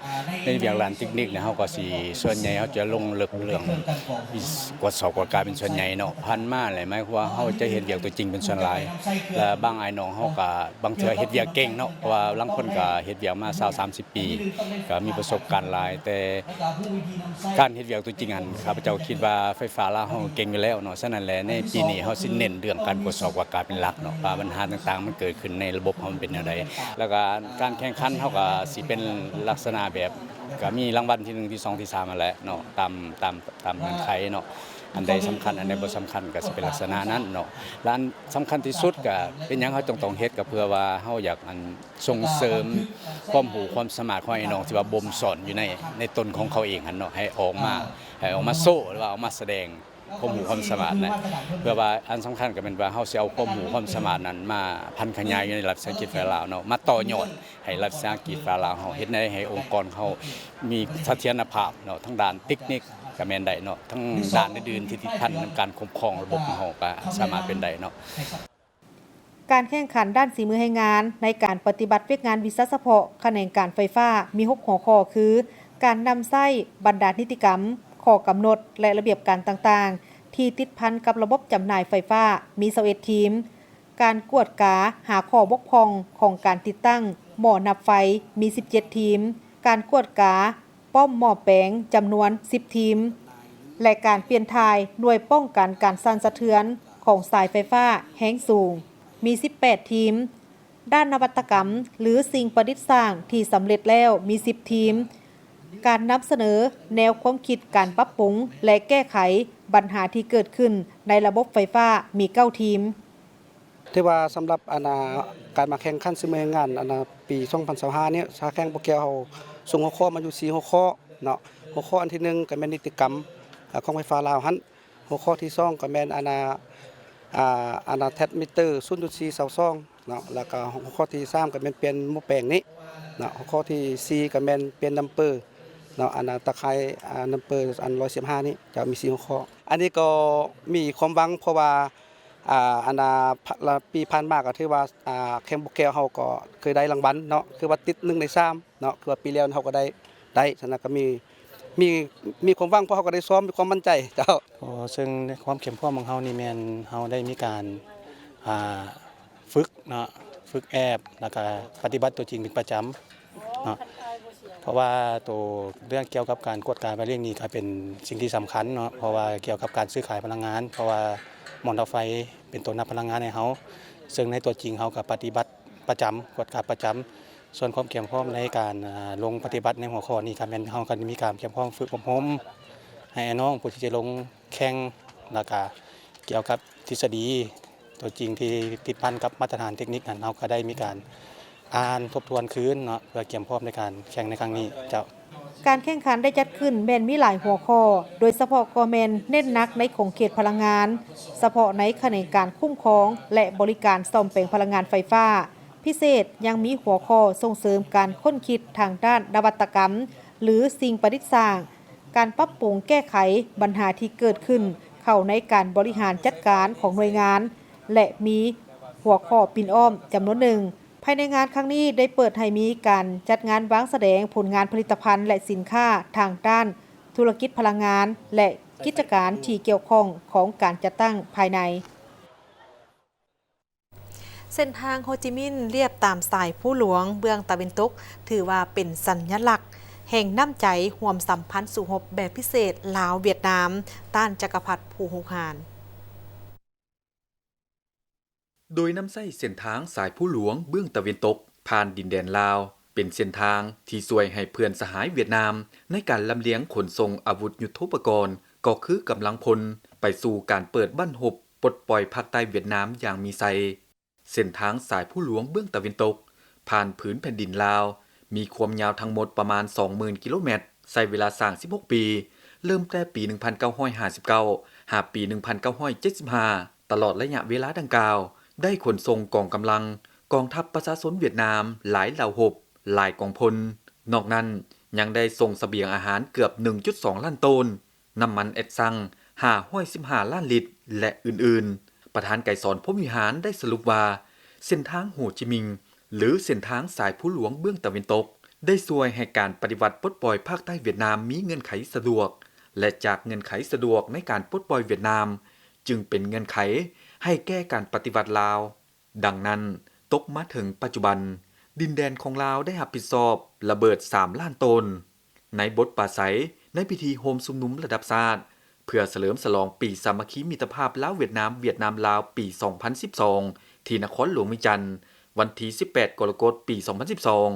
ໃນວຽກດ້ານເຕັກນິກນີ້ ເຮົາກໍຊິ ສ່ວນໃຫຍ່ເຮົາຈະລົງເລິກເລື່ອງກວດສອບກວດກາເປັນສ່ວນໃຫຍ່ເນາະ. ຜ່ານມາແຫຼະ ໝາຍຄວາມວ່າເຮົາຈະເຮັດວຽກຕົວຈິງເປັນສ່ວນຫຼາຍ ແລະ ບາງອ້າຍນ້ອງເຮົາກໍບາງເທື່ອເຮັດວຽກເກັ່ງເນາະ, ເພາະວ່າລາງຄົນກໍເຮັດວຽກມາຊາວ ສາມສິບ ປີ ກໍມີປະສົບການຫຼາຍ, ແຕ່ການເຮັດວຽກຕົວຈິງຫັ້ນ ຂ້າພະເຈົ້າຄິດວ່າໄຟຟ້າລາວເຮົາເກັ່ງຢູ່ແລ້ວເນາະ. ສະນັ້ນແຫຼະ ໃນປີນີ້ເຮົາຊິເນັ້ນເລື່ອງການກວດສອບກວດກາເປັນຫຼັກເນາະ, ວ່າບັນຫາຕ່າງໆມັນເກີດຂຶ້ນໃນລະບົບເຮົາມັນເປັນແນວໃດ, ແລ້ວກໍການແຂ່ງຂັນເຮົາກໍຊິເປັນລັກສະນະແບບ ກໍມີລາງວັນທີໜຶ່ງ ທີສອງ ທີສາມຫັ້ນແຫຼະເນາະ, ຕາມ ຕາມ ຕາມເງື່ອນໄຂເນາະ, ອັນໃດສຳຄັນ ອັນໃດບໍ່ສຳຄັນ ກໍຊິເປັນລັກສະນະນັ້ນເນາະ. ແລະ ອັນສຳຄັນທີ່ສຸດກໍເປັນຫຍັງເຮົາຕ້ອງ ຕ້ອງເຮັດ ກໍເພື່ອວ່າເຮົາຢາກ ອັນ ສົ່ງເສີມຄວາມຮູ້ຄວາມສາມາດຂອງອ້າຍນ້ອງທີ່ວ່າບົ່ມຊ້ອນຢູ່ໃນ ໃນຕົນຂອງເຂົາເອງຫັ້ນເນາະ, ໃຫ້ອອກມາ ໃຫ້ອອກມາໂຊ ຫຼືວ່າອອກມາສະແດງຄວາມຮູ້ຄວາມສາມາດນະ. ເພື່ອວ່າອັນສຳຄັນກໍແມ່ນວ່າເຮົາຊິເອົາຄວາມຮູ້ຄວາມສາມາດນັ້ນມາຜັນຂະຫຍາຍຢູ່ໃນລັດວິສາຫະກິດໄຟຟ້າລາວເນາະ, ມາຕໍ່ຍອດໃຫ້ລັດວິສາຫະກິດໄຟຟ້າລາວເຮົາເຮັດໃຫ້ ໃຫ້ອົງກອນເຮົາມີສະຖຽນນະພາບເນາະ, ທັງດ້ານເຕັກນິກກໍແມ່ນໄດ້ເນາະ, ທັງດ້ານອື່ນໆທີ່ຕິດພັນນຳການຄຸ້ມຄອງລະບົບຂອງເຮົາກໍສາມາດເປັນໄດ້ເນາະ. ການແຂ່ງຂັນດ້ານສີມືແຮງງານ ໃນການປະຕິບັດວຽກງານວິຊາສະເພາະຂະແໜງການໄຟຟ້າ ມີຫົກຫົວຂໍ້ຄື ການນຳໃຊ້ບັນດານິຕິກຳ, ຂໍ້ກຳນົດ ແລະ ລະບຽບການຕ່າງໆ ທີ່ຕິດພັນກັບລະບົບຈຳໜ່າຍໄຟຟ້າ ມີຊາວເອັດທີມ, ການກວດກາຫາຂໍ້ບົກຜ່ອງຂອງການຕິດຕັ້ງໝໍ້ນັບໄຟ ມີສິບເຈັດທີມ, ການກວດກາປ້ອມໝໍ້ແປງ ຈຳນວນສິບທີມ ແລະ ການປ່ຽນຖ່າຍໜ່ວຍປ້ອງກັນການສັ່ນສະເທືອນຂອງສາຍໄຟຟ້າແຮງສູງ ມີສິບແປດທີມ, ດ້ານນະວັດຕະກຳ ຫຼື ສິ່ງປະດິດສ້າງທີ່ສຳເລັດແລ້ວມີສິບທີມ, ການນຳສະເໜີແນວຄວາມຄິດການປັບປຸງ ແລະ ແກ້ໄຂບັນຫາທີ່ເກີດຂຶ້ນໃນລະບົບໄຟຟ້າມີເກົ້າທີມ. ຖືວ່າສຳລັບອັນນ່າ ການມາແຂ່ງຂັນສີມືແຮງງານອັນນ່າ ປີສອງພັນຊາວຫ້ານີ້ ສາແຂວງບໍ່ແກ້ວເຮົາສົ່ງຫົວຂໍ້ມາຢູ່ສີ່ຫົວຂໍ້ເນາະ. ຫົວຂໍ້ອັນທີໜຶ່ງກໍແມ່ນນິຕິກຳ ອາ ຂອງໄຟຟ້າລາວຫັ້ນ, ຫົວຂໍ້ທີສອງກໍແມ່ນອັນນ່າ ອາ ອັນນ່າ ແທັດມິເຕີສູນຈຸດສີ່ຊາວສອງ ເນາະ ແລ້ວກໍຫົວຂໍ້ທີສາມກໍແມ່ນປ່ຽນໝໍ້ແປງນີ້ເນາະ, ຫົວຂໍ້ທີສີ່ກໍແມ່ນປ່ຽນນຳເປີເນາະ ອັນນະ ຕາຂ່າຍ ອາ ນຳເປີອັນຮ້ອຍສິບຫ້ານີ້ ຈະມີສີ່ຫົວຂໍ້. ອັນນີ້ກໍມີຄວາມຫວັງ ເພາະວ່າ ອາ ອັນນະ ລະ ປີຜ່ານມາກໍຖືວ່າ ອາ ແຂວງບໍ່ແກ້ວເຮົາກໍເຄີຍໄດ້ລາງວັນເນາະ ຄືວ່າຕິດໜຶ່ງໃນສາມເນາະ, ຄືວ່າປີແລ້ວເຮົາກໍໄດ້ ໄດ້ ສະນັ້ນກໍມີ ມີ ມີຄວາມຫວັງ ເພາະເຮົາກໍໄດ້ຊ້ອມ ມີຄວາມໝັ້ນໃຈເຈົ້າ. ໂອ້ ເຊິ່ງໃນຄວາມເຂັ້ມພ້ອມຂອງເຮົານີ້ແມ່ນເຮົາໄດ້ມີການ ອ່າ ຝຶກເນາະ ຝຶກແອບ ແລ້ວກະປະຕິບັດຕົວຈິງເປັນປະຈຳເນາະ. ເພາະວ່າໂຕເລື່ອງກ່ຽວກັບການກວດກາໃບລ້ຽງນີ້ກະເປັນສິ່ງທີ່ສຳຄັນເນາະ, ເພາະວ່າກ່ຽວກັບການຊື້ຂາຍພະລັງງານ, ເພາະວ່າໝໍ້ນັບໄຟເປັນໂຕນັບພະລັງງານໃຫ້ເຮົາ, ເຊິ່ງໃນຕົວຈິງເຮົາກະປະຕິບັດປະຈຳ ກວດກາປະຈຳ. ສ່ວນຄວາມກຽມພ້ອມໃນການ ອ່າ ລົງປະຕິບັດໃນຫົວຂໍ້ນີ້ ກະແມ່ນເຮົາກະໄດ້ມີການກຽມພ້ອມຝຶກອົບຮົມໃຫ້ອ້າຍນ້ອງຜູ້ທີ່ຈະລົງແຂ່ງ ແລ້ວກະກ່ຽວກັບທິດສະດີຕົວຈິງທີ່ຕິດພັນກັບມາດຕະຖານເຕັກນິກຫັ້ນ ເຮົາກະໄດ້ມີການອ່ານທົບທວນຄືນເນາະ ເພື່ອກຽມພ້ອມໃນການແຂ່ງໃນຄັ້ງນີ້ເຈົ້າ. ການແຂ່ງຂັນໄດ້ຈັດຂຶ້ນແມ່ນມີຫຼາຍຫົວຂໍ້, ໂດຍສະເພາະກໍແມ່ນເນັ້ນໜັກໃນຂົງເຂດພະລັງງານ, ສະເພາະໃນຂະແໜງການຄຸ້ມຄອງ ແລະ ບໍລິການສ້ອມແປງພະລັງງານໄຟຟ້າ. ພິເສດຍັງມີຫົວຂໍ້ສົ່ງເສີມການຄົ້ນຄິດທາງດ້ານນະວັດຕະກຳ ຫຼື ສິ່ງປະດິດສ້າງ, ການປັບປຸງແກ້ໄຂບັນຫາທີ່ເກີດຂຶ້ນເຂົ້າໃນການບໍລິຫານຈັດການຂອງໜ່ວຍງານ ແລະ ມີຫົວຂໍ້ປິ່ນອ້ອມຈຳນວນໜຶ່ງ. ພາຍໃນງານຄັ້ງນີ້ໄດ້ເປີດໃຫ້ມີການຈັດງານວາງສະແດງຜົນງານຜະລິດຕະພັນ ແລະ ສິນຄ້າທາງດ້ານທຸລະກິດພະລັງງານ ແລະ ກິດຈະການທີ່ກ່ຽວຂ້ອງຂອງການຈັດຕັ້ງພາຍໃນ. ເສັ້ນທາງໂຮຈິມິນລຽບຕາມສາຍພູຫຼວງເບື້ອງຕາເວັນຕົກ ຖືວ່າເປັນສັນຍະລັກແຫ່ງນ້ຳໃຈຮ່ວມສຳພັນສູ້ຮົບແບບພິເສດລາວ-ຫວຽດນາມ ຕ້ານຈັກກະພັດຜູ້ຮຸກຮານ. ໂດຍນຳໃຊ້ເສັ້ນທາງສາຍພູຫຼວງເບື້ອງຕາເວັນຕົກ ຜ່ານດິນແດນລາວ ເປັນເສັ້ນທາງທີ່ຊ່ວຍໃຫ້ເພື່ອນສະຫາຍຫວຽດນາມ ໃນການລຳລຽງຂົນສົ່ງອາວຸດຍຸດໂທປະກອນ ກໍຄືກຳລັງພົນ ໄປສູ່ການເປີດບັ້ນຮົບ ປົດປ່ອຍພາກໃຕ້ຫວຽດນາມຢ່າງມີໄຊ. ເສັ້ນທາງສາຍພູຫຼວງເບື້ອງຕາເວັນຕົກ ຜ່ານຜືນແຜ່ນດິນລາວ ມີຄວາມຍາວທັງໝົດປະມານສອງໝື່ນກິໂລແມັດ, ໃຊ້ເວລາສ້າງສິບຫົກປີ, ເລີ່ມແຕ່ປີໜຶ່ງພັນເກົ້າຮ້ອຍຫ້າສິບເກົ້າ ຫາປີໜຶ່ງພັນເກົ້າຮ້ອຍເຈັດສິບຫ້າ. ຕະຫຼອດໄລຍະເວລາດັ່ງກ່າວ ໄດ້ຂົນສົ່ງກອງກຳລັງກອງທັບປະຊາຊົນຫວຽດນາມຫຼາຍເຫຼົ່າຮົບ, ຫຼາຍກອງພົນ. ນອກນັ້ນ ຍັງໄດ້ສົ່ງສະບຽງອາຫານເກືອບໜຶ່ງຈຸດສອງລ້ານໂຕນ, ນ້ຳມັນແອັດຊັງຫ້າຮ້ອຍສິບຫ້າລ້ານລິດ ແລະ ອື່ນໆ. ປະທານໄກສອນ ພົມວິຫານ ໄດ້ສະຫຼຸບວ່າ ເສັ້ນທາງໂຮຈິມິງ ຫຼື ເສັ້ນທາງສາຍພູຫຼວງເບື້ອງຕາເວັນຕົກ ໄດ້ຊ່ວຍໃຫ້ການປະຕິວັດປົດປ່ອຍພາກໃຕ້ຫວຽດນາມມີເງື່ອນໄຂສະດວກ ແລະ ຈາກເງື່ອນໄຂສະດວກໃນການປົດປ່ອຍຫວຽດນາມ ຈຶ່ງເປັນເງື່ອນໄຂໃຫ້ແກ່ການປະຕິວັດລາວ. ດັ່ງນັ້ນ, ຕົກມາເຖິງປັດຈຸບັນ, ດິນແດນຂອງລາວໄດ້ຮັບຜິດຊອບລະເບີດສາມລ້ານໂຕນ. ໃນບົດປາໄສໃນພິທີໂຮມຊຸມນຸມລະດັບຊາດ ເພື່ອສະເຫຼີມສະຫຼອງປີສາມັກຄີມິດຕະພາບລາວ-ຫວຽດນາມ, ຫວຽດນາມ-ລາວ ປີສອງພັນສິບສອງ ທີ່ນະຄອນຫຼວງວຽງຈັນ, ວັນທີສິບແປດ ກໍລະກົດ ປີສອງພັນສິບສອງ,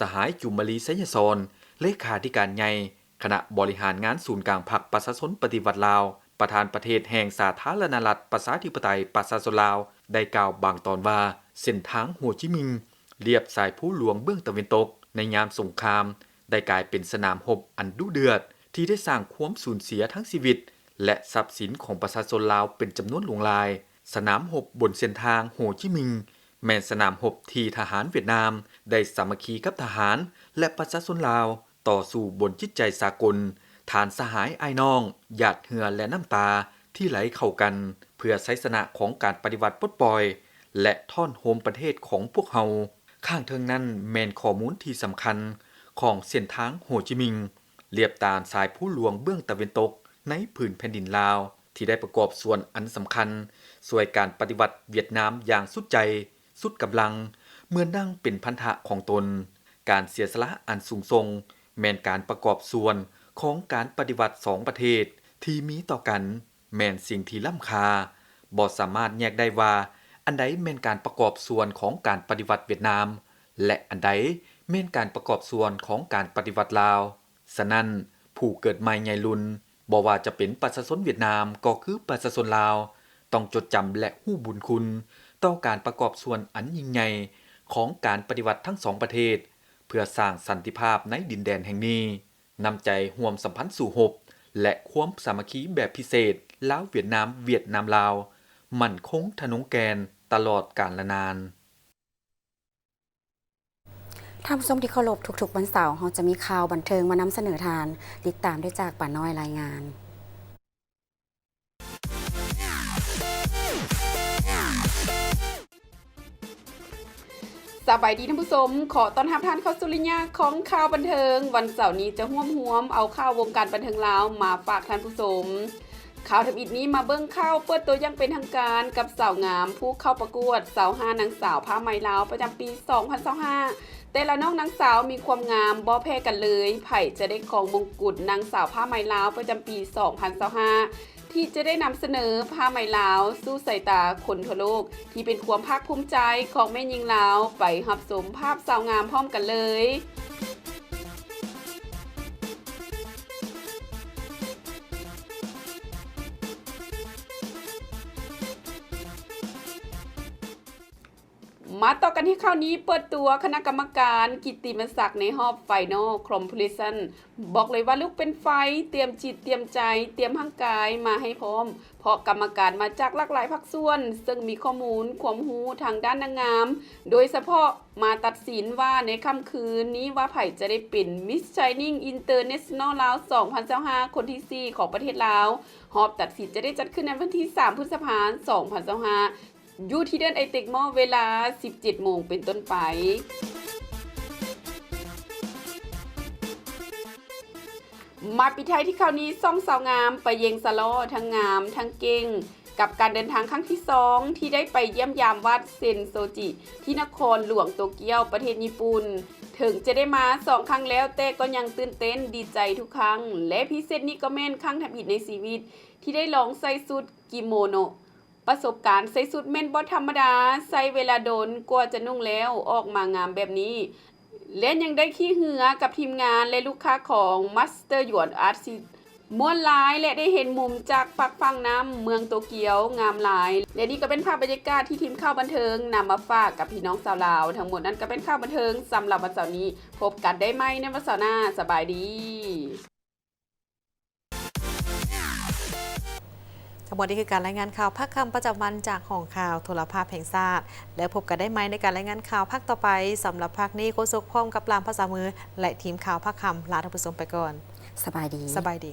ສະຫາຍ ຈູມມາລີ ໄຊຍະສອນ ເລຂາທິການໃຫຍ່ ຄະນະບໍລິຫານງານສູນກາງພັກປະຊາຊົນປະຕິວັດລາວ, ປະທານປະເທດແຫ່ງສາທາລະນະລັດ ປະຊາທິປະໄຕ ປະຊາຊົນລາວ ໄດ້ກ່າວບາງຕອນວ່າ ເສັ້ນທາງໂຮຈິມິງ ລຽບສາຍພູຫຼວງເບື້ອງຕາເວັນຕົກ ໃນຍາມສົງຄາມ ໄດ້ກາຍເປັນສະໜາມຮົບອັນດຸເດືອດ ທີ່ໄດ້ສ້າງຄວາມສູນເສຍທັງຊີວິດ ແລະ ຊັບສິນຂອງປະຊາຊົນລາວເປັນຈຳນວນຫຼວງຫຼາຍ. ສະໜາມຮົບບົນເສັ້ນທາງໂຮຈິມິງ ແມ່ນສະໜາມຮົບທີ່ທະຫານຫວຽດນາມໄດ້ສາມັກຄີກັບທະຫານ ແລະ ປະຊາຊົນລາວ ຕໍ່ສູ້ບົນຈິດໃຈສາກົນ, ທ່ານສະຫາຍອ້າຍນ້ອງ, ຫຍາດເຫື່ອ ແລະ ນ້ຳຕາທີ່ໄຫຼເຂົ້າກັນ ເພື່ອໄຊຊະນະຂອງການປະຕິວັດປົດປ່ອຍ ແລະ ທ້ອນໂຮມປະເທດຂອງພວກເຮົາ. ຂ້າງເທິງນັ້ນແມ່ນຂໍ້ມູນທີ່ສຳຄັນຂອງເສັ້ນທາງໂຮຈິມິງ ລຽບຕາມສາຍພູຫຼວງເບື້ອງຕາເວັນຕົກໃນຜືນແຜ່ນດິນລາວ ທີ່ໄດ້ປະກອບສ່ວນອັນສຳຄັນຊ່ວຍການປະຕິວັດຫວຽດນາມຢ່າງສຸດໃຈ ສຸດກຳລັງ ເມື່ອນັ່ງເປັນພັນທະຂອງຕົນ. ການເສຍສະຫຼະອັນສູງສົ່ງແມ່ນການປະກອບສ່ວນຂອງການປະຕິວັດສອງປະເທດທີ່ມີຕໍ່ກັນ ແມ່ນສິ່ງທີ່ລ້ຳຄ່າ, ບໍ່ສາມາດແຍກໄດ້ວ່າອັນໃດແມ່ນການປະກອບສ່ວນຂອງການປະຕິວັດຫວຽດນາມ ແລະ ອັນໃດແມ່ນການປະກອບສ່ວນຂອງການປະຕິວັດລາວ. ສະນັ້ນ, ຜູ້ເກີດໃໝ່ໃຫຍ່ລຸນ, ບໍ່ວ່າຈະເປັນປະຊາຊົນຫວຽດນາມກໍຄືປະຊາຊົນລາວ, ຕ້ອງຈົດຈຳ ແລະ ຮູ້ບຸນຄຸນຕໍ່ການປະກອບສ່ວນອັນຍິ່ງໃຫຍ່ຂອງການປະຕິວັດທັງສອງປະເທດ ເພື່ອສ້າງສັນຕິພາບໃນດິນແດນແຫ່ງນີ້. ນ້ຳໃຈຮ່ວມສຳພັນສູ້ຮົບ ແລະ ຄວາມສາມັກຄີແບບພິເສດລາວ-ຫວຽດນາມ, ຫວຽດນາມ-ລາວ ໝັ້ນຄົງທະນົງແກ່ນຕະຫຼອດການລະນານ. ທ່ານຜູ້ຊົມທີ່ເຄົາລົບ, ທຸກໆວັນເສົາເຮົາຈະມີຂ່າວບັນເທີງມານຳສະເໜີທ່ານ. ຕິດຕາມໄດ້ຈາກປານ້ອຍລາຍງານ. ສະບາຍດີທ່ານຜູ້ຊົມ, ຂໍຕ້ອນຮັບທ່ານເຂົ້າສູ່ໄລຍະຂອງຂ່າວບັນເທີງ. ວັນເສົານີ້ຈະຮວບຮວມເອົາຂ່າວວົງການບັນເທີງລາວມາຝາກທ່ານຜູ້ຊົມ. ຂ່າວທຳອິດນີ້ມາເບິ່ງຂ່າວເປີດຕົວຢ່າງເປັນທາງການກັບສາວງາມຜູ້ເຂົ້າປະກວດຊາວຫ້ານາງສາວຜ້າໄໝລາວປະຈຳປີສອງພັນຊາວຫ້າ. ແຕ່ລະນ້ອງນາງສາວມີຄວາມງາມບໍ່ແພ້ກັນເລີຍ. ໃຜຈະໄດ້ຄອງມົງກຸດນາງສາວຜ້າໄໝລາວປະຈຳປີສອງພັນຊາວຫ້າ ທີ່ຈະໄດ້ນຳສະເໜີຜ້າໄໝລາວສູ່ສາຍຕາຄົນທົ່ວໂລກ ທີ່ເປັນຄວາມພາກພູມໃຈຂອງແມ່ຍິງລາວ. ໄປຮັບຊົມພາບສາວງາມພ້ອມກັນເລີຍ. ມາຕໍ່ກັນທີ່ຂ່າວນີ້, ເປີດຕົວຄະນະກຳມະການກິດຕິມະສັກໃນຮອບ Final Competition. ບອກເລີຍວ່າລຸກເປັນໄຟ, ຕຽມຈິດຕຽມໃຈ, ຕຽມຮ່າງກາຍມາໃຫ້ພ້ອມ, ເພາະກຳມະການມາຈາກຫຼາກຫຼາຍພາກສ່ວນ, ເຊິ່ງມີຂໍ້ມູນຄວາມຮູ້ທາງດ້ານນາງງາມ, ໂດຍສະເພາະມາຕັດສິນວ່າໃນຄ່ຳຄືນນີ້ວ່າໃຜຈະໄດ້ເປັນ Miss Shining International ລາວ ສອງພັນຊາວຫ້າ ຄົນທີສີ່ຂອງປະເທດລາວ. ຮອບຕັດສິນຈະໄດ້ຈັດຂຶ້ນໃນວັນທີສາມ ພຶດສະພາ ສອງພັນຊາວຫ້າ ຢູ່ທີ່ເດີນໄອເຕັກມໍ ເວລາສິບເຈັດໂມງເປັນຕົ້ນໄປ. ມາປິດທ້າຍທີ່ຂ່າວນີ້, ສອງສາວງາມໄປເຢງສະຫຼໍ່ ທັງງາມທັງເກັ່ງ ກັບການເດີນທາງຄັ້ງທີສອງ ທີ່ໄດ້ໄປຢ້ຽມຢາມວັດເຊັນໂຊຈິ ທີ່ນະຄອນຫຼວງໂຕກຽວ ປະເທດຍີ່ປຸ່ນ. ເຖິງຈະໄດ້ມາສອງຄັ້ງແລ້ວ, ແຕ່ກໍຍັງຕື່ນເຕັ້ນດີໃຈທຸກຄັ້ງ ແລະ ພິເສດນີ້ກໍແມ່ນຄັ້ງທຳອິດໃນຊີວິດ ທີ່ໄດ້ລອງໃສ່ຊຸດກິໂມໂນະ. ປະສົບການໃສ່ຊຸດແມ່ນບໍ່ທຳມະດາ, ໃຊ້ເວລາດົນກວ່າຈະນຸ່ງແລ້ວອອກມາງາມແບບນີ້ ແລະ ຍັງໄດ້ຂີ່ເຮືອກັບທີມງານ ແລະ ລູກຄ້າຂອງ Master Yuan Artist ມ່ວນຫຼາຍ ແລະ ໄດ້ເຫັນມຸມຈາກຟາກຝັ່ງນ້ຳເມືອງໂຕກຽວງາມຫຼາຍ. ແລະ ນີ້ກໍເປັນພາບບັນຍາກາດທີ່ທີມຂ່າວບັນເທີງນຳມາຝາກກັບພີ່ນ້ອງຊາວລາວ. ທັງໝົດນັ້ນກໍເປັນຂ່າວບັນເທີງສຳລັບວັນເສົານີ້. ພົບກັນໄດ້ໃໝ່ໃນວັນເສົາໜ້າ. ສະບາຍດີ. ທັງໝົດນີ້ຄືການລາຍງານຂ່າວພາກຄ່ຳປະຈຳວັນຈາກຫ້ອງຂ່າວໂທລະພາບແຫ່ງຊາດ ແລ້ວພົບກັນໄດ້ໃໝ່ໃນການລາຍງານຂ່າວພາກຕໍ່ໄປ. ສຳລັບພາກນີ້ ໂຄສົກພ້ອມກັບລ່າມພາສາມື ແລະ ທີມຂ່າວພາກຄ່ຳ ລາທ່ານຜູ້ຊົມໄປກ່ອນ. ສະບາຍດີ. ສະບາຍດີ.